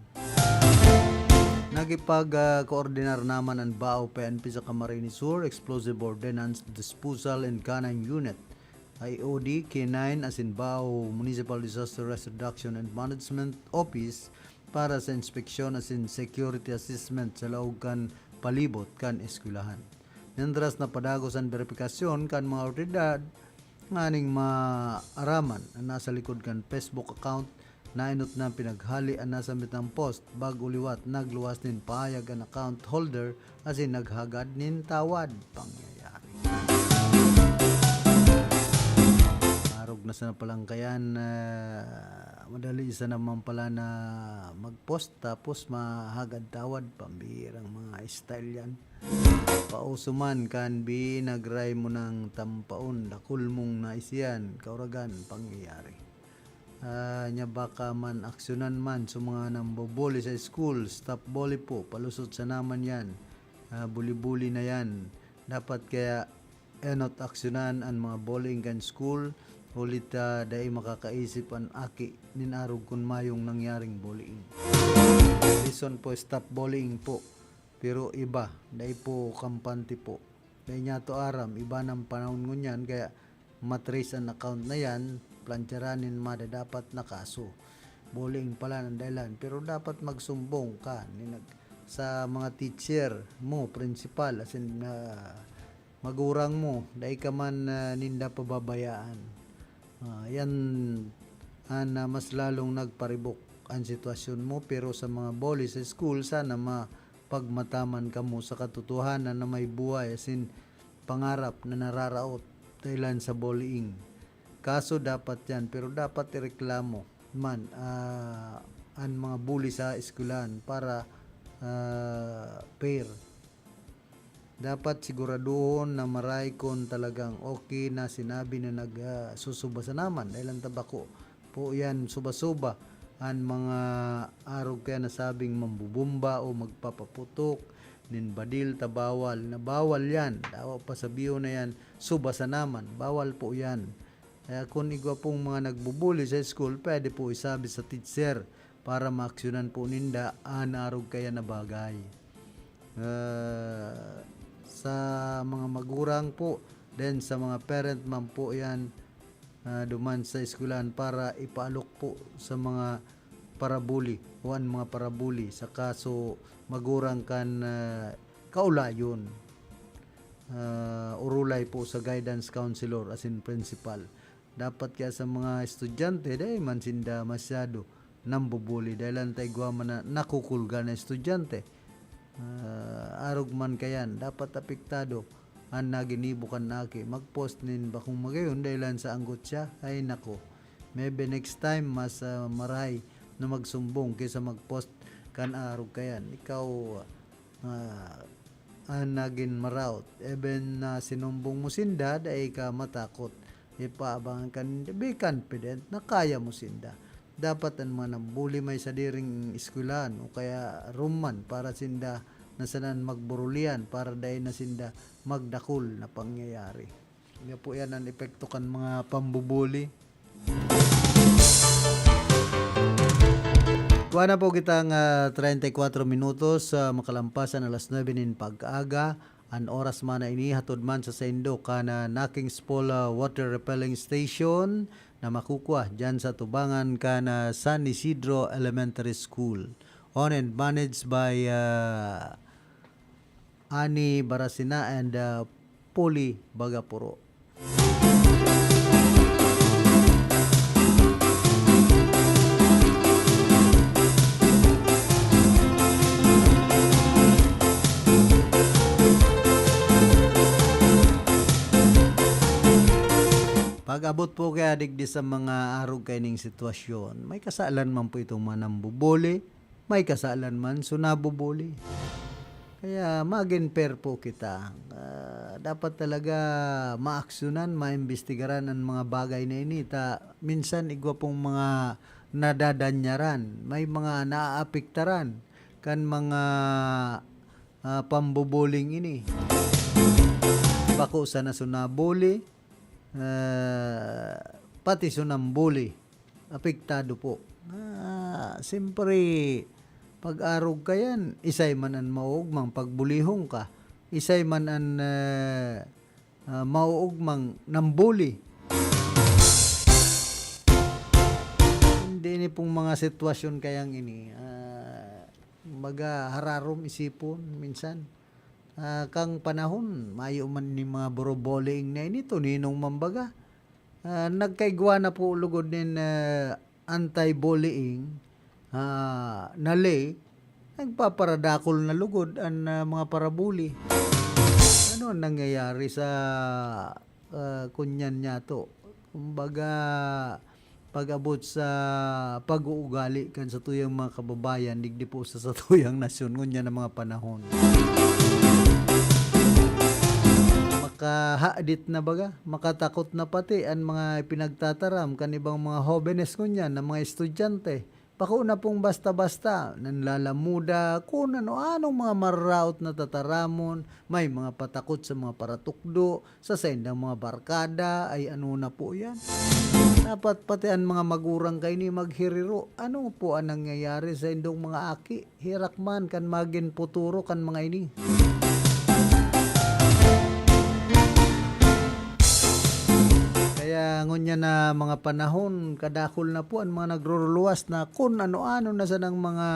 Nakipag, ah, koordinar naman an BAO P N P sa Camarines Sur Explosive Ordnance Disposal and Canine Unit, I O D, K nine asin BAO Municipal Disaster Risk Reduction and Management Office para sa inspeksyon asin security assessment sa laog kan palibot kan eskwelahan. Mientras napadagos an beripikasyon kan mga awtoridad nganing maaraman an nasa likod kan Facebook account, naenot na pinaghali an nasambitang post. Bago liwat, nagluwas nin pahayag an account holder asin naghagad nin tawad. Pangyayari. Arog na sana palang kayan, ah, madali sana man pala na mag-post tapos mahagad tawad. Pambihirang mga style yan. Pauso man kan bi nagray mo ng tampaon, dakul mong naisiyan, kauragan, pangyayari. Ah, nya baka man aksyonan man sa mga nambobuli sa school, stop bully po, palusot sana man yan. Ah, buli-buli na yan. Dapat kaya enot aksyonan an mga bullying kan school, huli ta dai makakaisip an aki nin arog kun mayong nangyaring bullying. Reason po, stop bullying po. Pero iba, dai po kampante po. Dai niya to aram, iba nang panahon ngunyan, kaya matrace an account na yan, plantsaran nin madadapat na kaso. Bullying pala ang dahilan, pero dapat magsumbong ka ni nag-, sa mga teacher mo, principal, asin, ah, magurang mo, dai ka man, ah, ninda pababayaan. Ah, yan an, ah, mas lalong nagparibok an sitwasyon mo, pero sa mga bully sa school, sana mapagmataman kamo sa katotohanan na may buhay asin pangarap na nararaot dahilan sa bullying. Kaso dapat yan, pero dapat ireklamo man, ah, an mga bully sa eskwelahan para, ah, fair. Dapat siguraduhon na maray kun talagang okay na sinabi na nag, ah, susuba sana man, dai lang ta bako po yan suba-suba. An mga arog kaya nasabing mambubumba o magpapaputok nin badil ta bawal na bawal yan. Dawa pa sabihon na yan, suba sana man, bawal po yan. Kaya kun igwa pong mga nagbubuli sa school, pwede po isabi sa teacher para maaksyonan po ninda an arog kaya na bagay. Ah, sa mga magurang po, then sa mga parent man po yan, ah, duman sa eskwelahan para ipaalok po sa mga parabuli o an mga parabuli sa kaso magurang kan, ah, kaulayon. Ah, urulay po sa guidance counselor asin principal. Dapat kaya sa mga estudyante, dai man sinda masyado nambubuli dahil an taigwa man na nakukulga na estudyante. Ah, arog man kayan, dapat apektado an naginibo kan aki. Mag-post nin bakong magayon dahilan sa anggot siya. Ay nako, maybe next time mas, ah, marahay na magsumbong kaysa mag-post kan arog kayan. Ikaw, ah, an nagin maraot. Even na sinumbong mo sinda, dai ka matakot. Ipaabangan ka ninda, be confident na kaya mo sinda. Dapat an mga nambuli may sadiring eskwelahan o kaya room man para sinda na sanan magburulian para dai na sinda magdakul na pangyayari. Nga po yan an epekto kan mga pambubuli. Kuha na po kitang, ah, treinta y cuatro minutos, ah, makalampas an alas nuebe nin pag-aga. An oras man na ini, hatod man sa saindo kan, ah, Naking Spol, ah, Water Repelling Station na makukua dyan sa tubangan kan, ah, San Isidro Elementary School. Owned and managed by, ah, Ani Barasina and, ah, Polly Bagapuro. Pag-abot po kaya digdi sa mga arog kaining sitwasyon, may kasalan man po itong mga nambubuli, may kasalan man so nabubuli. Kaya magin fair po kita. Ah, dapat talaga maaksyonan, maimbestigaran an mga bagay na ini. Ta, minsan igwa pong mga nadadanyaran, may mga naaapektaran kan mga, ah, pambubuling ini. Bako sana so nabuli, ah, pati so nambuli, apektado po. Ah, siyempre, pag-arog ka yan, isay man an maoogmang pagbulihon ka, isay man an, ah, ah, maoogmang nambuli. Hindi ni pong mga sitwasyon kayang ini, ah, kumbaga, hararom isipon minsan. Ah, kang panahon, mayo man nin mga boroboleing na ini, toninong man baga. Ah, nagkaigwa na po lugod nin, ah, anti-bullying, ah, na ley, nagpaparadakol na lugod an, ah, mga parabuli. Ano ang nangyayari sa, ah, kunyan niyato? Kumbaga, pag-abot sa pag-uugali kan satuyang mga kababayan, digdi po sa satuyang nasyon, ngunyan na mga panahon. Makahadit na baga, makatakot na pati an mga ipinagtataram kan ibang mga hobenes ngunyan na mga estudyante. Bako na pong basta-basta, nanlalamuda, kun ano-anong mga mararaot na tataramon, may mga patakot sa mga paratukdo, sa saindang mga barkada, ay ano na po yan. Dapat pati an mga magurang kaini maghiriro. Ano po an nangyayari sa indong mga aki? Herak man kan magin futuro kan mga ini. Kaya ngunyan na mga panahon, kadakol na po an mga nagruruluwas na kun ano-ano na sanang mga,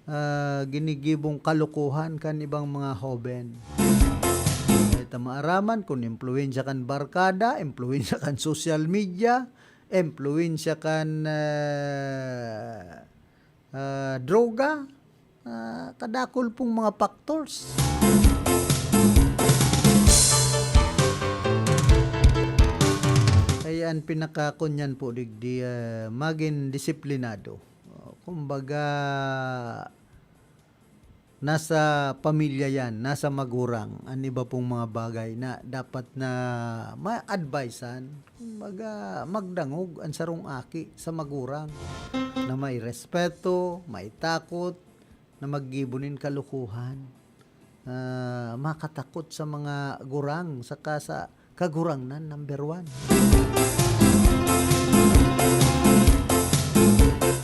ah, ginigibong kalokohan kan ibang mga hoben. Dai ta maaraman kun impluwensya kan barkada, impluwensya kan social media, impluwensya kan, ah, ah, droga, ah, kadakol pong mga factors. Kaya an pinakakunyan po digdi, ah, magin disiplinado. Oh, kumbaga, nasa pamilya yan, nasa magurang an iba pong mga bagay na dapat na ma-advisean. Kumbaga, magdangog an sarong aki sa magurang na may respeto, may takot, na maggibo nin kalokohan. Ah, makatakot sa mga gurang saka sa Kagurangnan, number one.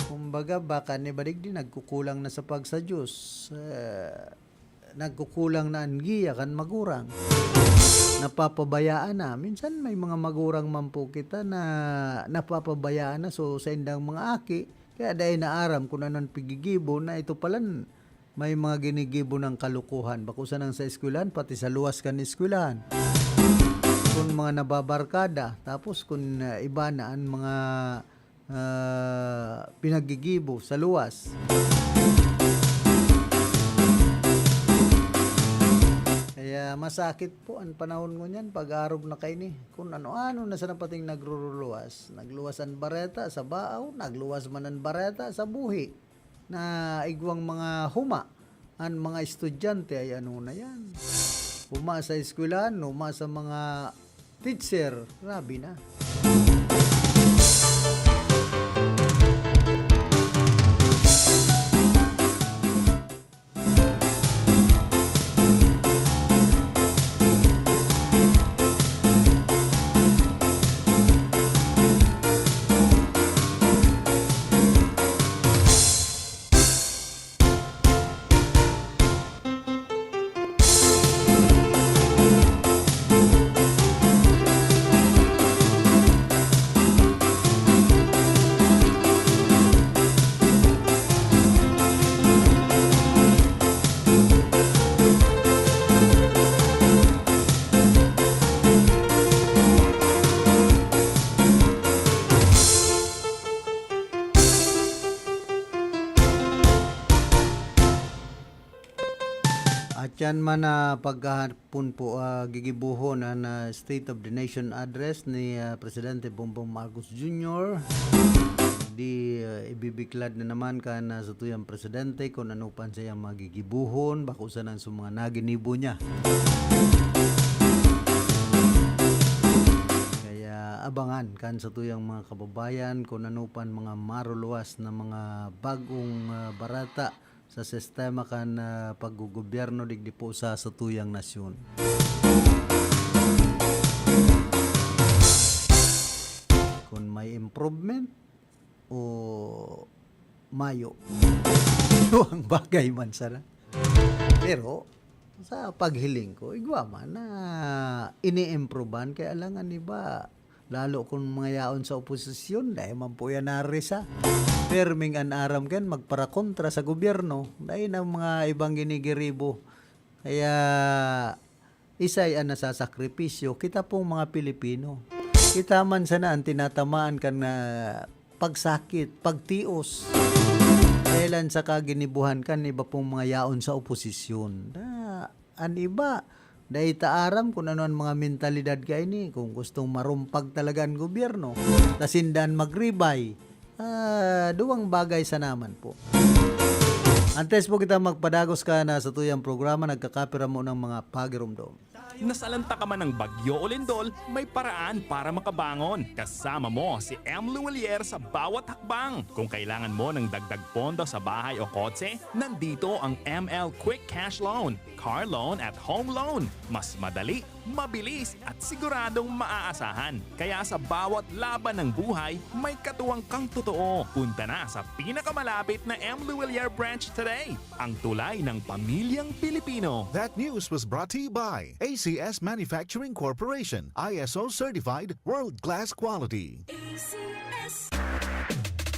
Kumbaga, baka ni badigdi nagkukulang na sa pag sa Diyos. Eh, nagkukulang na an giya kan magurang. Napapabayaan na. Minsan may mga magurang man po kita na napapabayaan na. So, sa indang mga aki, kaya dai na aram kung ano an pigigibo na ito palan may mga ginigibo nang kalokohan, bako sanang sa eskwelahan, pati sa luwas kan eskwelahan. Kun mga nababarkada, tapos kun, ah, iba na an mga, ah, pinagigibo sa luwas. Kaya masakit po an panahon ngunyan, pag-arog na kaini. Kun ano-ano na sana pating nagruruluwas. Nagluwas an bareta sa bao, nagluwas man an bareta sa buhi. Na igwang mga huma, an mga estudyante ay ano na yan. Huma sa eskwelahan, huma sa mga teacher, grabe na. At yan man, ah, pagkahapon po, ah, gigibohon an, ah, State of the Nation Address ni, ah, Presidente Bongbong Marcos Junior. Di, ah, ibibiklad na naman kan, ah, satuyang presidente kung ano pa an saiyang magigibohon, bako sana sa mga naginibo niya. Kaya, Abangan kan satuyang mga kababayan kun ano pa an mga maruluwas na mga bag-ong, ah, barata sa sistema kan, ah, paggogobyerno digdi po sa satuyang nasyon. Kun may improvement o mayo. Duwang bagay man sana. Pero sa paghiling ko, igwa man na ini-improvehan, kaya lang an iba, lalo kun mga yaon sa oposisyon, dai man po yan narisa. Perming an aram kan magparakontra sa gobyerno, dai na mga ibang ginigiribo. Kaya isay an nasasakripisyo, kita pong mga Pilipino. Kita man sana an tinatamaan kan, ah, pagsakit, pagtios. Dahilan sa kaginibuhan kan iba pong mga yaon sa oposisyon. Na, an iba, dai ta aram kun ano an mga mentalidad kaini, kung gustong marumpag talaga an gobyerno, ta sinda an magribay. Ah, duwang bagay sana man po. Antes po kita magpadagos kan satuyang programa, nagkakapira mo ng mga pagirumdom. Nasalanta ka man ng bagyo o lindol, may paraan para makabangon. Kasama mo si M. Luwilier sa bawat hakbang. Kung kailangan mo ng dagdag pondo sa bahay o kotse, nandito ang M L Quick Cash Loan, Car Loan at Home Loan. Mas madali, mabilis at siguradong maaasahan. Kaya sa bawat laban ng buhay, may katuwang kang totoo. Punta na sa pinakamalapit na M. Luwilier branch today. Ang tulay ng pamilyang Pilipino. That news was brought to you by A C S Manufacturing Corporation, I S O certified, world-class quality. A C S.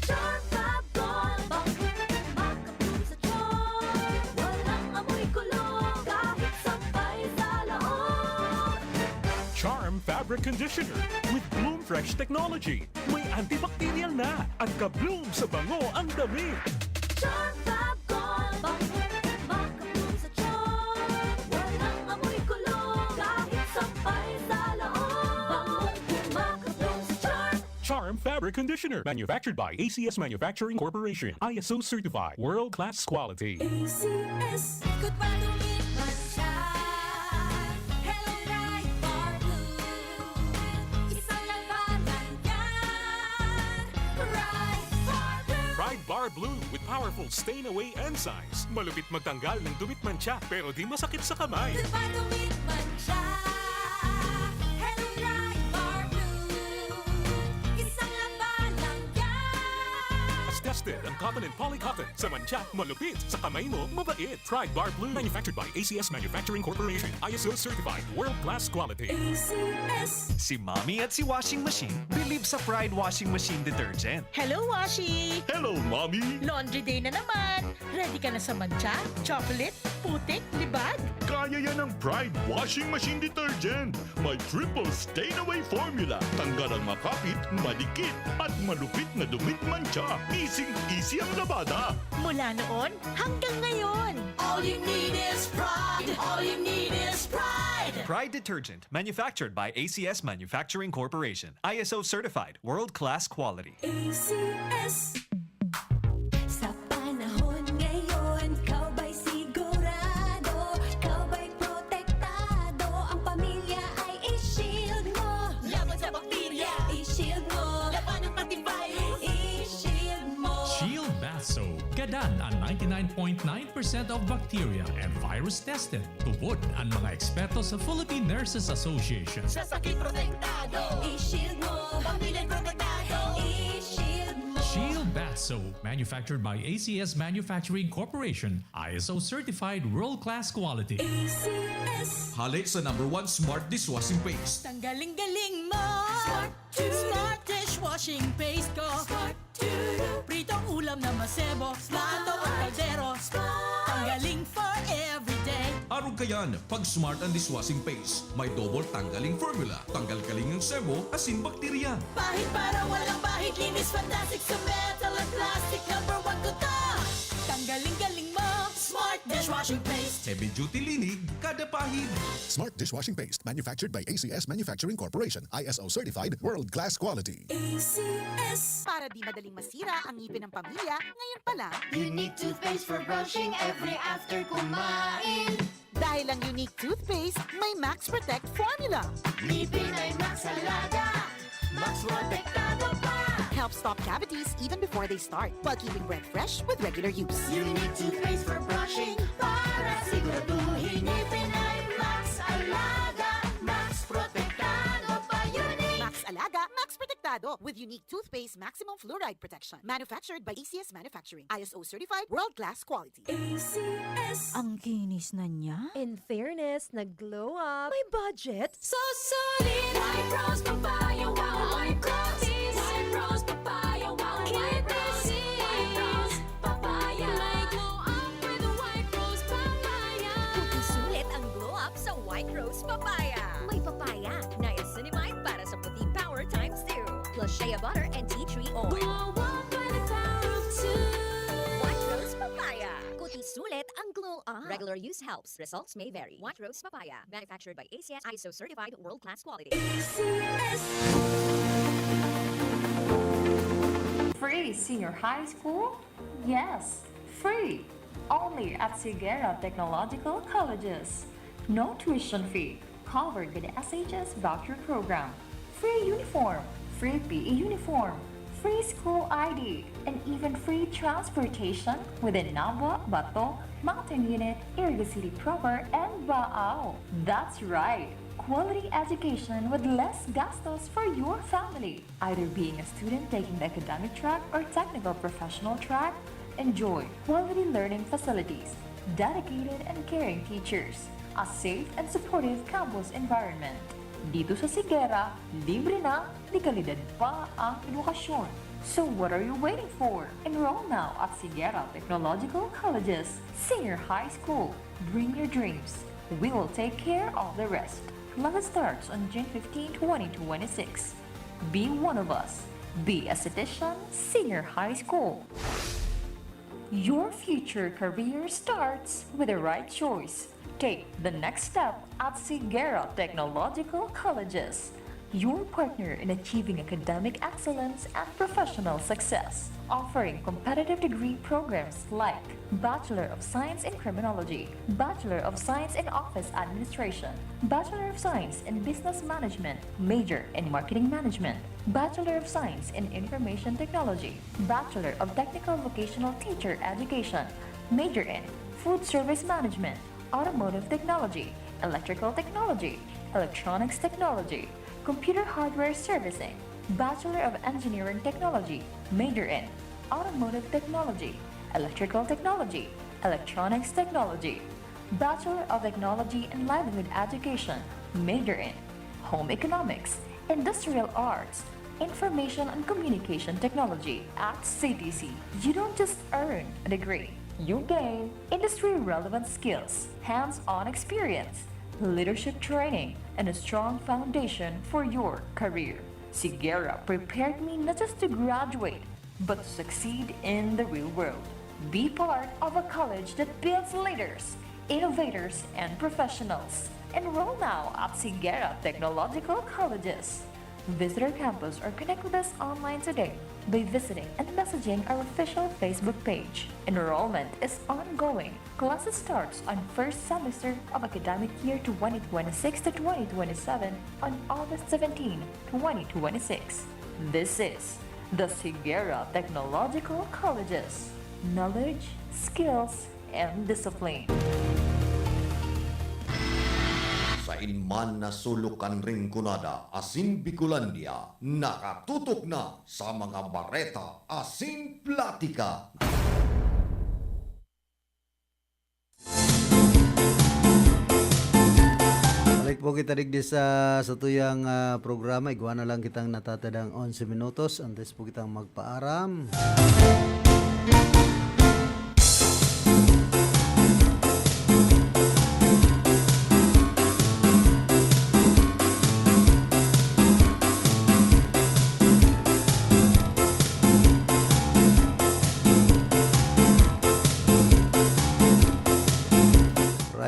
Charm Fab Gold, bang makabloom sa charm. Walang amoy kulog, kahit sampay sa loob. Charm Fabric Conditioner with Bloom Fresh Technology. May antibacterial na at ka-bloom sa bango ang damit. Charm Fab Gold, bang makabloom sa charm. Walang amoy kulog, kahit sampay sa loob. Bangong makabloom sa charm. Charm Fabric Conditioner, manufactured by A C S Manufacturing Corporation, I S O certified, world-class quality. A C S. Ikot pa, dumit man siya. Hello, Pride Bar Blue. Isang labanan yan. Pride Bar Blue. Pride Bar Blue with powerful stain away enzymes. Malupit magtanggal ng dumit mantsa, pero di masakit sa kamay. Ikot pa, dumit man siya. Hello, Pride Bar Blue. Isang labanan yan. As tested ang cotton and polycotton. Sa mantsa, malupit. Sa kamay mo, mabait. Pride Bar Blue. Manufactured by A C S Manufacturing Corporation. I S O certified. World class quality. A C S. Si Mommy at si Washing Machine believe sa Pride Washing Machine Detergent. Hello, Washi! Hello, Mommy! Laundry day na naman! Ready ka na sa mantsa, chocolate, putik, libag? Kaya yan ng Pride Washing Machine Detergent. May triple stain away formula. Tanggal ang makapit, madikit, at malupit na dumit mantsa. Easy-easy ang labada. Mula noon hanggang ngayon. All you need is Pride. All you need is Pride. Pride Detergent, manufactured by A C S Manufacturing Corporation. I S O certified, world-class quality. A C S. Sa panahon ngayon, ikaw ba'y sigurado? Ikaw ba'y protektado? Ang pamilya ay i-shield mo. Laban sa bakterya, i-shield mo. Labanan pati virus, i-shield mo. Shield Bath Soap. Gadan an ninety-nine point nine percent of bacteria and virus tested. Tubod an mga eksperto sa Philippine Nurses Association. Sa sakit protektado, i-shield mo. Pamilya protektado, i-shield mo. Shield Bath Soap, manufactured by A C S Manufacturing Corporation, I S O certified world-class quality. A C S. Hale sa number one smart dishwashing paste. Tanggaling-galing mo! Smart to. Smart dishwashing paste ko. Smart to. Pritong ulam na masebo. Smart. Plato at kaldero. Smart. Tanggaling for everyday. Arog kayan, pag Smart ang dishwashing paste. May double tanggaling formula. Tanggal kaling ang sebo, asin bakterya. Pahid para walang bahid. Linis fantastic sa metal at plastic. Number one ko to. Tanggaling-galing mo. Smart dishwashing paste. Heavy duty linig, kada pahid. Smart dishwashing paste, manufactured by A C S Manufacturing Corporation, I S O certified, world class quality. A C S. Para di madaling masira ang ngipin ng pamilya, ngayon pa lang. Unique toothpaste for brushing every after kumain. Dahil ang Unique Toothpaste may Max Protect Formula. Ngipin ay Max Alaga, Max Protektado pa. Helps stop cavities even before they start, while keeping breath fresh with regular use. Unique toothpaste for brushing para siguraduhin ngipin ay Max Alaga. Max Protektado pa, Unique. Max Alaga, Max Protektado, with Unique toothpaste maximum fluoride protection. Manufactured by A C S Manufacturing. I S O certified, world-class quality. A C S. Ang kinis na niya? In fairness, nag-glow up. May budget? So solid! White Rose Papaya, wow! White Rose! White Rose Papaya, wow! White Rose! White Rose Papaya! May glow up with White Rose Papaya! Puti sulit ang glow up sa White Rose Papaya. May papaya, niacinamide para sa puti power times two. Plus shea butter and tea tree oil. Glow up by the power of two. White Rose Papaya. Puti sulit ang glow up. Regular use helps. Results may vary. White Rose Papaya. Manufactured by A C S, I S O certified, world-class quality. A C S. Free senior high school? Yes, free. Only at Sigera Technological Colleges. No tuition fee. Covered by the S H S voucher program. Free uniform, free P E uniform, free school I D, and even free transportation within Nabua, Bato, Mountain Unit, Iriga City Proper, and Baao. That's right! Quality education with less gastos for your family. Either being a student taking the academic track or technical professional track, enjoy quality learning facilities, dedicated and caring teachers, a safe and supportive campus environment. Dito sa Sigera, libre na, de kalidad pa ang edukasyon. So what are you waiting for? Enroll now at Sigera Technological College's Senior High School. Bring your dreams. We will take care of the rest. Class starts on June fifteen, twenty twenty-six. Be one of us. Be a Citizen Senior High School. Your future career starts with the right choice. Take the next step at Sigera Technological Colleges, your partner in achieving academic excellence and professional success. Offering competitive degree programs like Bachelor of Science in Criminology, Bachelor of Science in Office Administration, Bachelor of Science in Business Management, major in Marketing Management, Bachelor of Science in Information Technology, Bachelor of Technical Vocational Teacher Education, major in Food Service Management, Automotive Technology, Electrical Technology, Electronics Technology, Computer Hardware Servicing, Bachelor of Engineering Technology, major in Automotive Technology, Electrical Technology, Electronics Technology, Bachelor of Technology and Livelihood Education, major in Home Economics, Industrial Arts, Information and Communication Technology at C T C. You don't just earn a degree, you gain industry-relevant skills, hands-on experience, leadership training, and a strong foundation for your career. Sigera prepared me not just to graduate, but to succeed in the real world. Be part of a college that builds leaders, innovators, and professionals. Enroll now at Sigera Technological Colleges. Visit our campus or connect with us online today by visiting and messaging our official Facebook page. Enrollment is ongoing. Classes starts on first semester of academic year twenty twenty-six to twenty twenty-seven on August seventeen, twenty twenty-six. This is the Sigera Technological Colleges. Knowledge, skills, and discipline. Sain man na sulok kan Rinconada asin Bicolandia, nakatutok na sa mga bareta asin platika. Balik po kita digdi sa, sa tuyang, ah, programa. Igwa na lang kitang natatadang onse minutos. Antes po kitang magpaaram.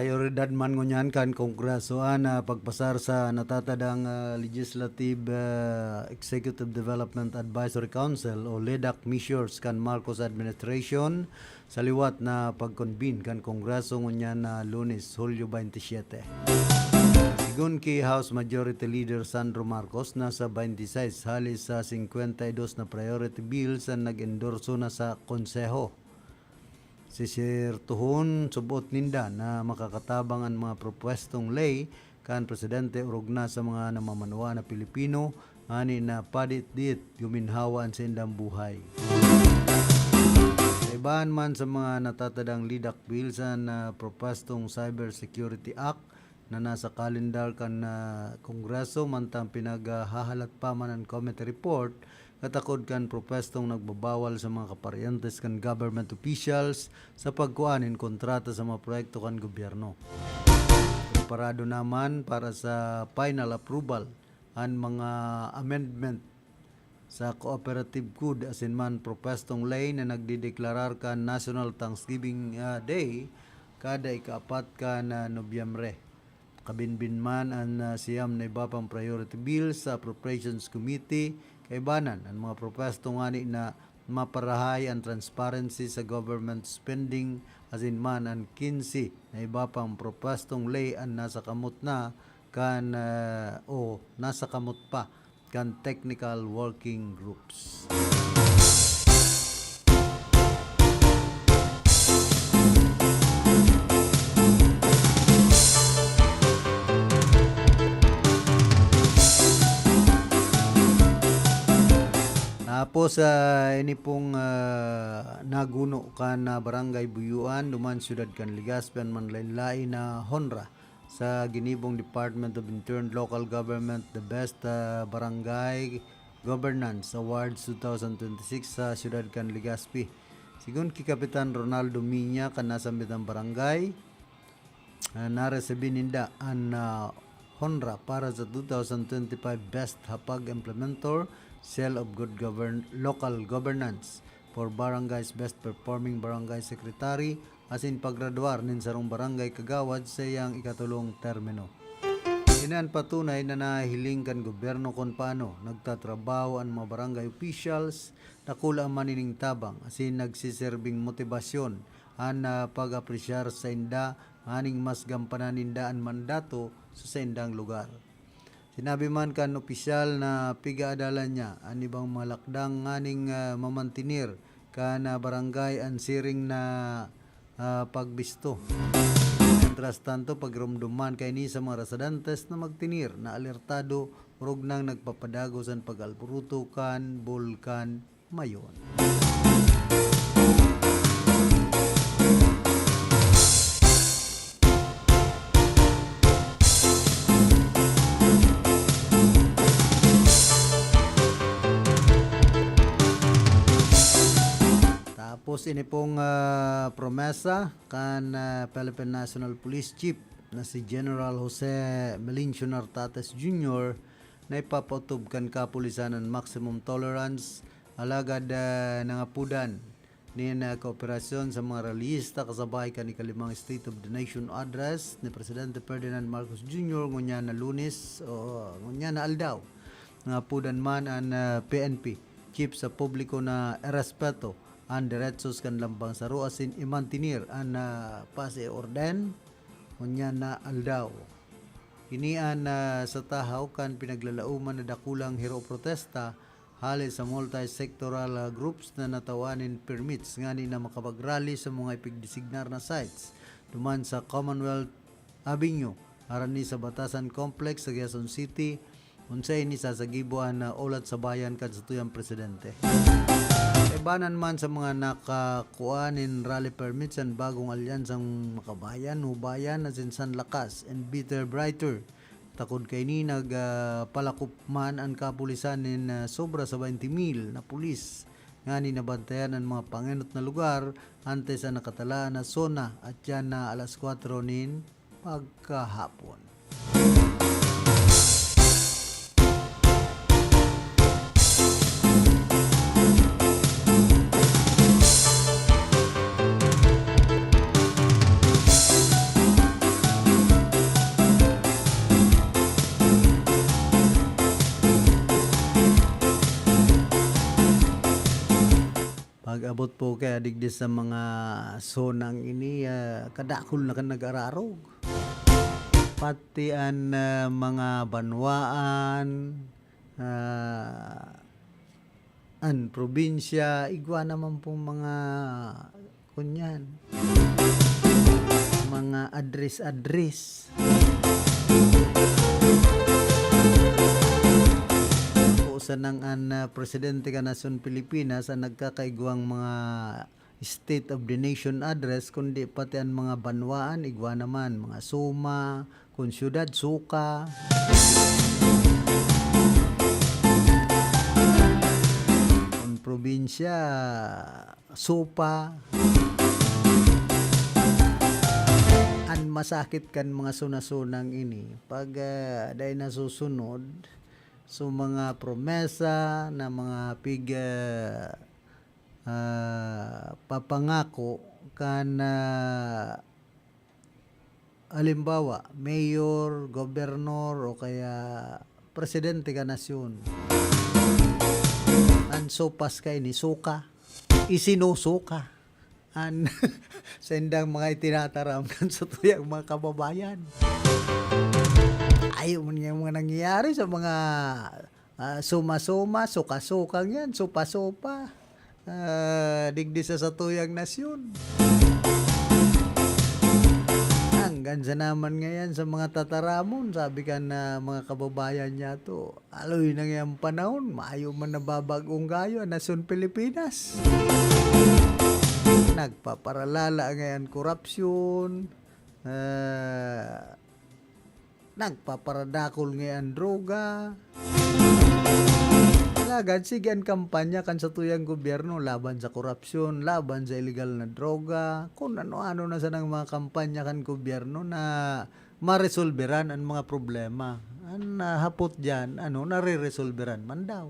Prioridad man ngunyan kan Kongreso an, ah, pagpasar sa natatadang, ah, Legislative, ah, Executive Development Advisory Council o ledac measures kan Marcos administration sa liwat na pag-convene kan Kongreso ngunyan na Lunes, Hulyo twenty-seven. Kun ki House Majority Leader Sandro Marcos, nasa twenty-six hali sa singkwenta y dos na priority bills an nag-endorso na sa Konseho. Sisertuhon, sub-ot ninda na makakatabang an mga propwestong ley kan presidente orog na sa mga namamanwaan na Pilipino, ngani na padit-dit guminhawa an saindang buhay. Kaibahan man sa mga natatadang lidak bills an, ah, propwestong Cyber Security Act, na nasa kalendar kan, ah, Kongreso, mantang pinaghahalat pa man an committee report katakod kan propwestong nagbabawal sa mga kaparyentes kan government officials sa pagkua nin kontrata sa mga proyekto kan gobyerno. Preparado naman para sa final approval an mga amendment sa Cooperative Code asin man propwestong ley na nagdedeklarar kan National Thanksgiving, ah, Day kada ikaapat kan, ah, Nobyembre. Kabinbin man an, ah, siyam na iba pang priority bills sa Appropriations Committee, kaibanan an mga propwesto ngani na maparahay an transparency sa government spending asin man an kinse na iba pang propwestong ley an nasa kamot na kan, ah, o nasa kamot pa kan technical working groups. Tapos, ah, ini pong, ah, naguno kan, ah, Barangay Buyuan, duman siyudad kan Legazpi, an manlaen-laen na honra sa ginibong Department of Interior and Local Government, the Best, ah, Barangay Governance Awards two thousand twenty-six sa siyudad kan Legazpi. Sigon ki Kapitan Ronaldo Miña kan nasambitang barangay, ah, naresibi ninda an, ah, honra para sa two thousand twenty-five Best Hapag Implementer, Seal of Good Govern-, Local Governance for Barangays, Best Performing Barangay Secretary, asin paggraduar nin sarong barangay kagawad sa iyang ikatolong termino. Ini an patunay na nahihiling kan gobyerno kun paano nagtatrabaho an mga barangay officials, dakula man ining tabang asin nagsiserbing motibasyon an, ah, pag-apresyar sainda nganing mas gampanan ninda an mandato sa saindang lugar. Sinabi man kan opisyal na pigaadalan niya an ibang mga lakdang nganing, ah, mamantenir kan, ah, barangay an siring na, ah, pagbisto. Mientras tanto, pagromdom man kaini sa mga residentes na magtenir na alertado, orog nang nagpapadagos an pag-alboroto kan Bulkan Mayon. Tapos ini pong, ah, promesa kan, ah, Philippine National Police Chief na si General Jose Melencio Nartates Junior na ipapaotob kan kapulisan an maximum tolerance, alagad, ah, nangapodan nin, ah, kooperasyon sa mga rallyista kasabay kan ikalimang State of the Nation Address ni Presidente Ferdinand Marcos Junior ngunyan na Lunes o ngunyan na aldaw. Nangapodan man an, ah, P N P chief sa publiko na irespeto an deretsos kan lambang saro asin imantenir an, ah, paz e orden ngunyan na aldaw. Ini an, ah, sa tahaw kan pinaglalaoman na dakulang hero protesta hale sa multi-sectoral, ah, groups na natawan nin permits ngani na makapag-rally sa mga ipigdesignar na sites duman sa Commonwealth Avenue, harani sa Batasan Complex sa Quezon City, unsay nisasagibo an, ah, Ulat sa Bayan kan satuyang presidente. Kaibanan man sa mga nakakua nin rally permits an bagong alyansang Makabayan, Hubayan asin San Lakas and Bitter Brighter. Takod kaini, nag, ah, palakop man an kapulisan nin, ah, sobra sa twenty mil na pulis ngani nabantayan an mga pangenot na lugar antes an nakatalaan na zona, at yan na alas kwatro nin pagkahapon. Pag-abot po kaya digdi sa mga zonang ini, ah, kadakul na kan nag-ararog. pati an, ah, mga banwaan, ah, an probinsya, igwa naman pong mga, kunyan, mga address-address. Kung sanang an, ah, presidente kan nasyon Pilipinas an nagkakaigwang mga State of the Nation Address, kundi pati an mga banwaan, igwa naman, mga suma, kun syudad, suka, kun probinsya, supa. An masakit kan mga suna-sunang ini, pag, ah, dai nasusunod, so mga promesa na mga pig, ah, ah, papangako kan, ah, halimbawa, mayor, gobernador, o kaya presidente kan nasyon. An sopas kaini, suka. Isinusuka. An saindang mga itinataram kan satuyang mga kababayan. Ayaw man nga mga nangyayari sa mga, ah, suma-suma, suka-suka yan, supa-supa. Ah, digdi sa satuyang nasyon. Hanggang sa naman ngayon sa mga tataramon, sabi kan, ah, mga kababayan niya to, aloy na ngayang panahon, mayo man nababag-ong gayo an nasyon Pilipinas. Nagpaparalala ngayon korupsyon, ah, nagpaparadakol ngayong droga. Alagad, sige an kampanya kan satuyang gobyerno laban sa korupsyon, laban sa iligal na droga, kun ano-ano na sanang mga kampanya kan gobyerno na maresolberan an mga problema. An, ah, hapot diyan, ano, nareresolberan man daw.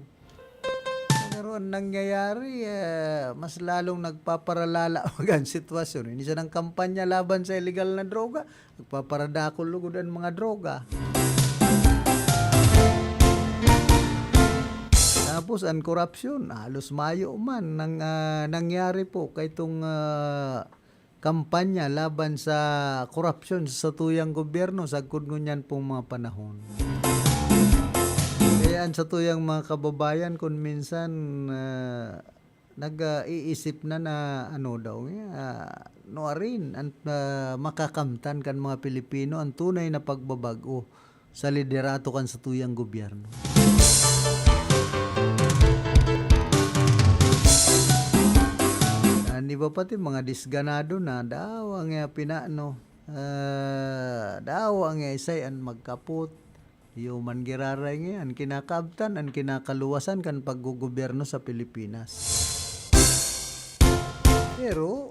Pero ang nangyayari, eh, mas lalong nagpaparalala ang sitwasyon. Ini sanang kampanya laban sa iligal na droga, nagpaparadakol lugod ang mga droga. Tapos ang korupsyon, halos mayo man nang, ah, nangyari po kaitong, ah, kampanya laban sa korupsyon sa satuyang gobyerno sagkod ngunyan pong mga panahon. Kaya ang satuyang mga kababayan kun minsan, ah, nag, ah, iisip na na ano daw, ah, nuarin an, ah, makakamtan kan mga Pilipino an tunay na pagbabag-o sa liderato kan satuyang gobyerno. An iba pati mga disganado na, dawa nga pinano, ah, dawa nga isay an magkapot. Iyo man giraray ngayan, kinakaabtan an kinakaluwasan kan paggogobyerno sa Pilipinas. Pero,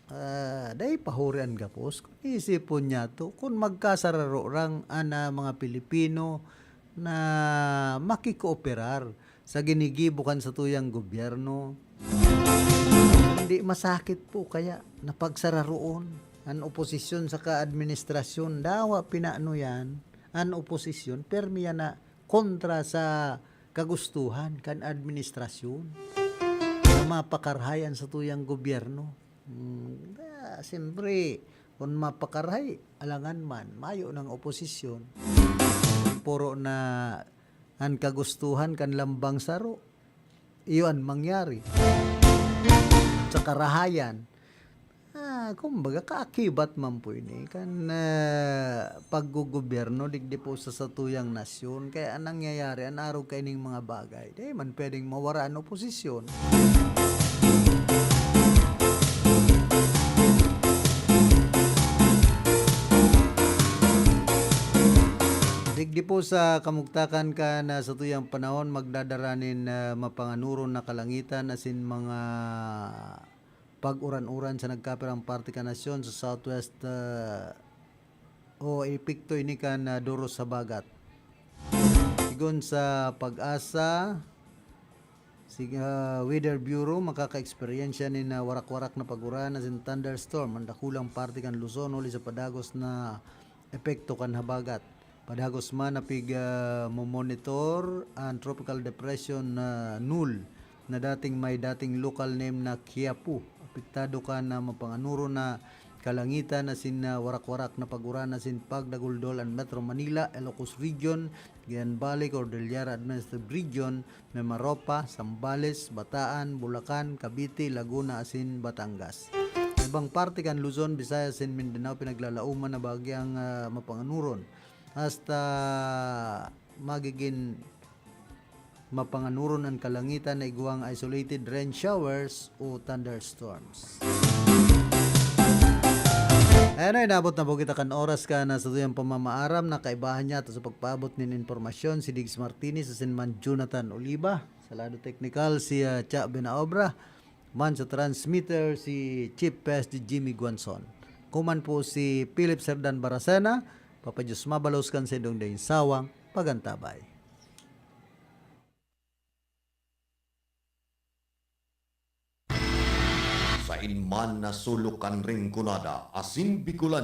ah, dai pahuri an gapos. Kun isipon niya to, kun magkasararo rang an, ah, mga Pilipino na makikooperar sa ginigibo kan satuyang gobyerno, hindi masakit po kaya na pagsararoon an oposisyon saka administrasyon. Dawa pinano yan, an oposisyon, permi yan na kontra sa kagustuhan kan administrasyon na mapakarahay an satuyang gobyerno. Hmm, ah, siyempre, kun mapakarahay, alangan man, mayo nang oposisyon. Puro na an kagustuhan kan lambang saro, iyo an mangyari. Sa karahayan, ah, kumbaga, kaakibat man po ini kan, ah, paggogobyerno digdi po sa satuyang nasyon. Kaya an nangyayari, an arog kaining mga bagay, di man pwedeng mawara an oposisyon. Digdi po sa kamugtakan kan, ah, satuyang panahon, magdadara nin, ah, mapanganoron na kalangitan asin mga pag-uran-uran sa nagkapirang parte kan nasyon sa Southwest, ah, o epekto ini kan, ah, doros sa habagat. Sigon sa PAGASA, sig-, ah, Weather Bureau, makaka-eksperyensya nin, ah, warak-warak na pag-uran asin thunderstorm an dakulang parte kan Luzon huli sa padagos na epekto kan habagat. Padagos man na pig, ah, mo-monitor an Tropical Depression na Nul, na dating may dating local name na Kiapu. Apektado kan, ah, mapanganoron na kalangitan asin, ah, warak-warak na pag-uran asin pagdaguldol an Metro Manila, Ilocos Region, Guiyan Valley, Cordillera Administrative Region, Mimaropa, Zambales, Bataan, Bulacan, Cavite, Laguna asin Batangas. Ibang parte kan Luzon, Visayas asin Mindanao pinaglalaoman na bahagyang, ah, mapanganuron. Hasta magigin mapanganuron an kalangitan na igwang isolated rain showers o thunderstorms. Ayan na, inabot na po kita kan oras kan satuyang pamamaaram. Nakaibahan niya ato sa pagpaabot nin impormasyon si Diggs Martinez asin man Jonathan Oliva. Sa lado teknikal, si, ah, Cha Benaobra. Man sa transmitter, si Chief P S D Jimmy Guanzon. Kuman po si Philip Serdan Baracena, Papa Diyos mabalos kan saindong daing sawang pagantabay. Sain man na sulok kan Rinconada, asin Bicolan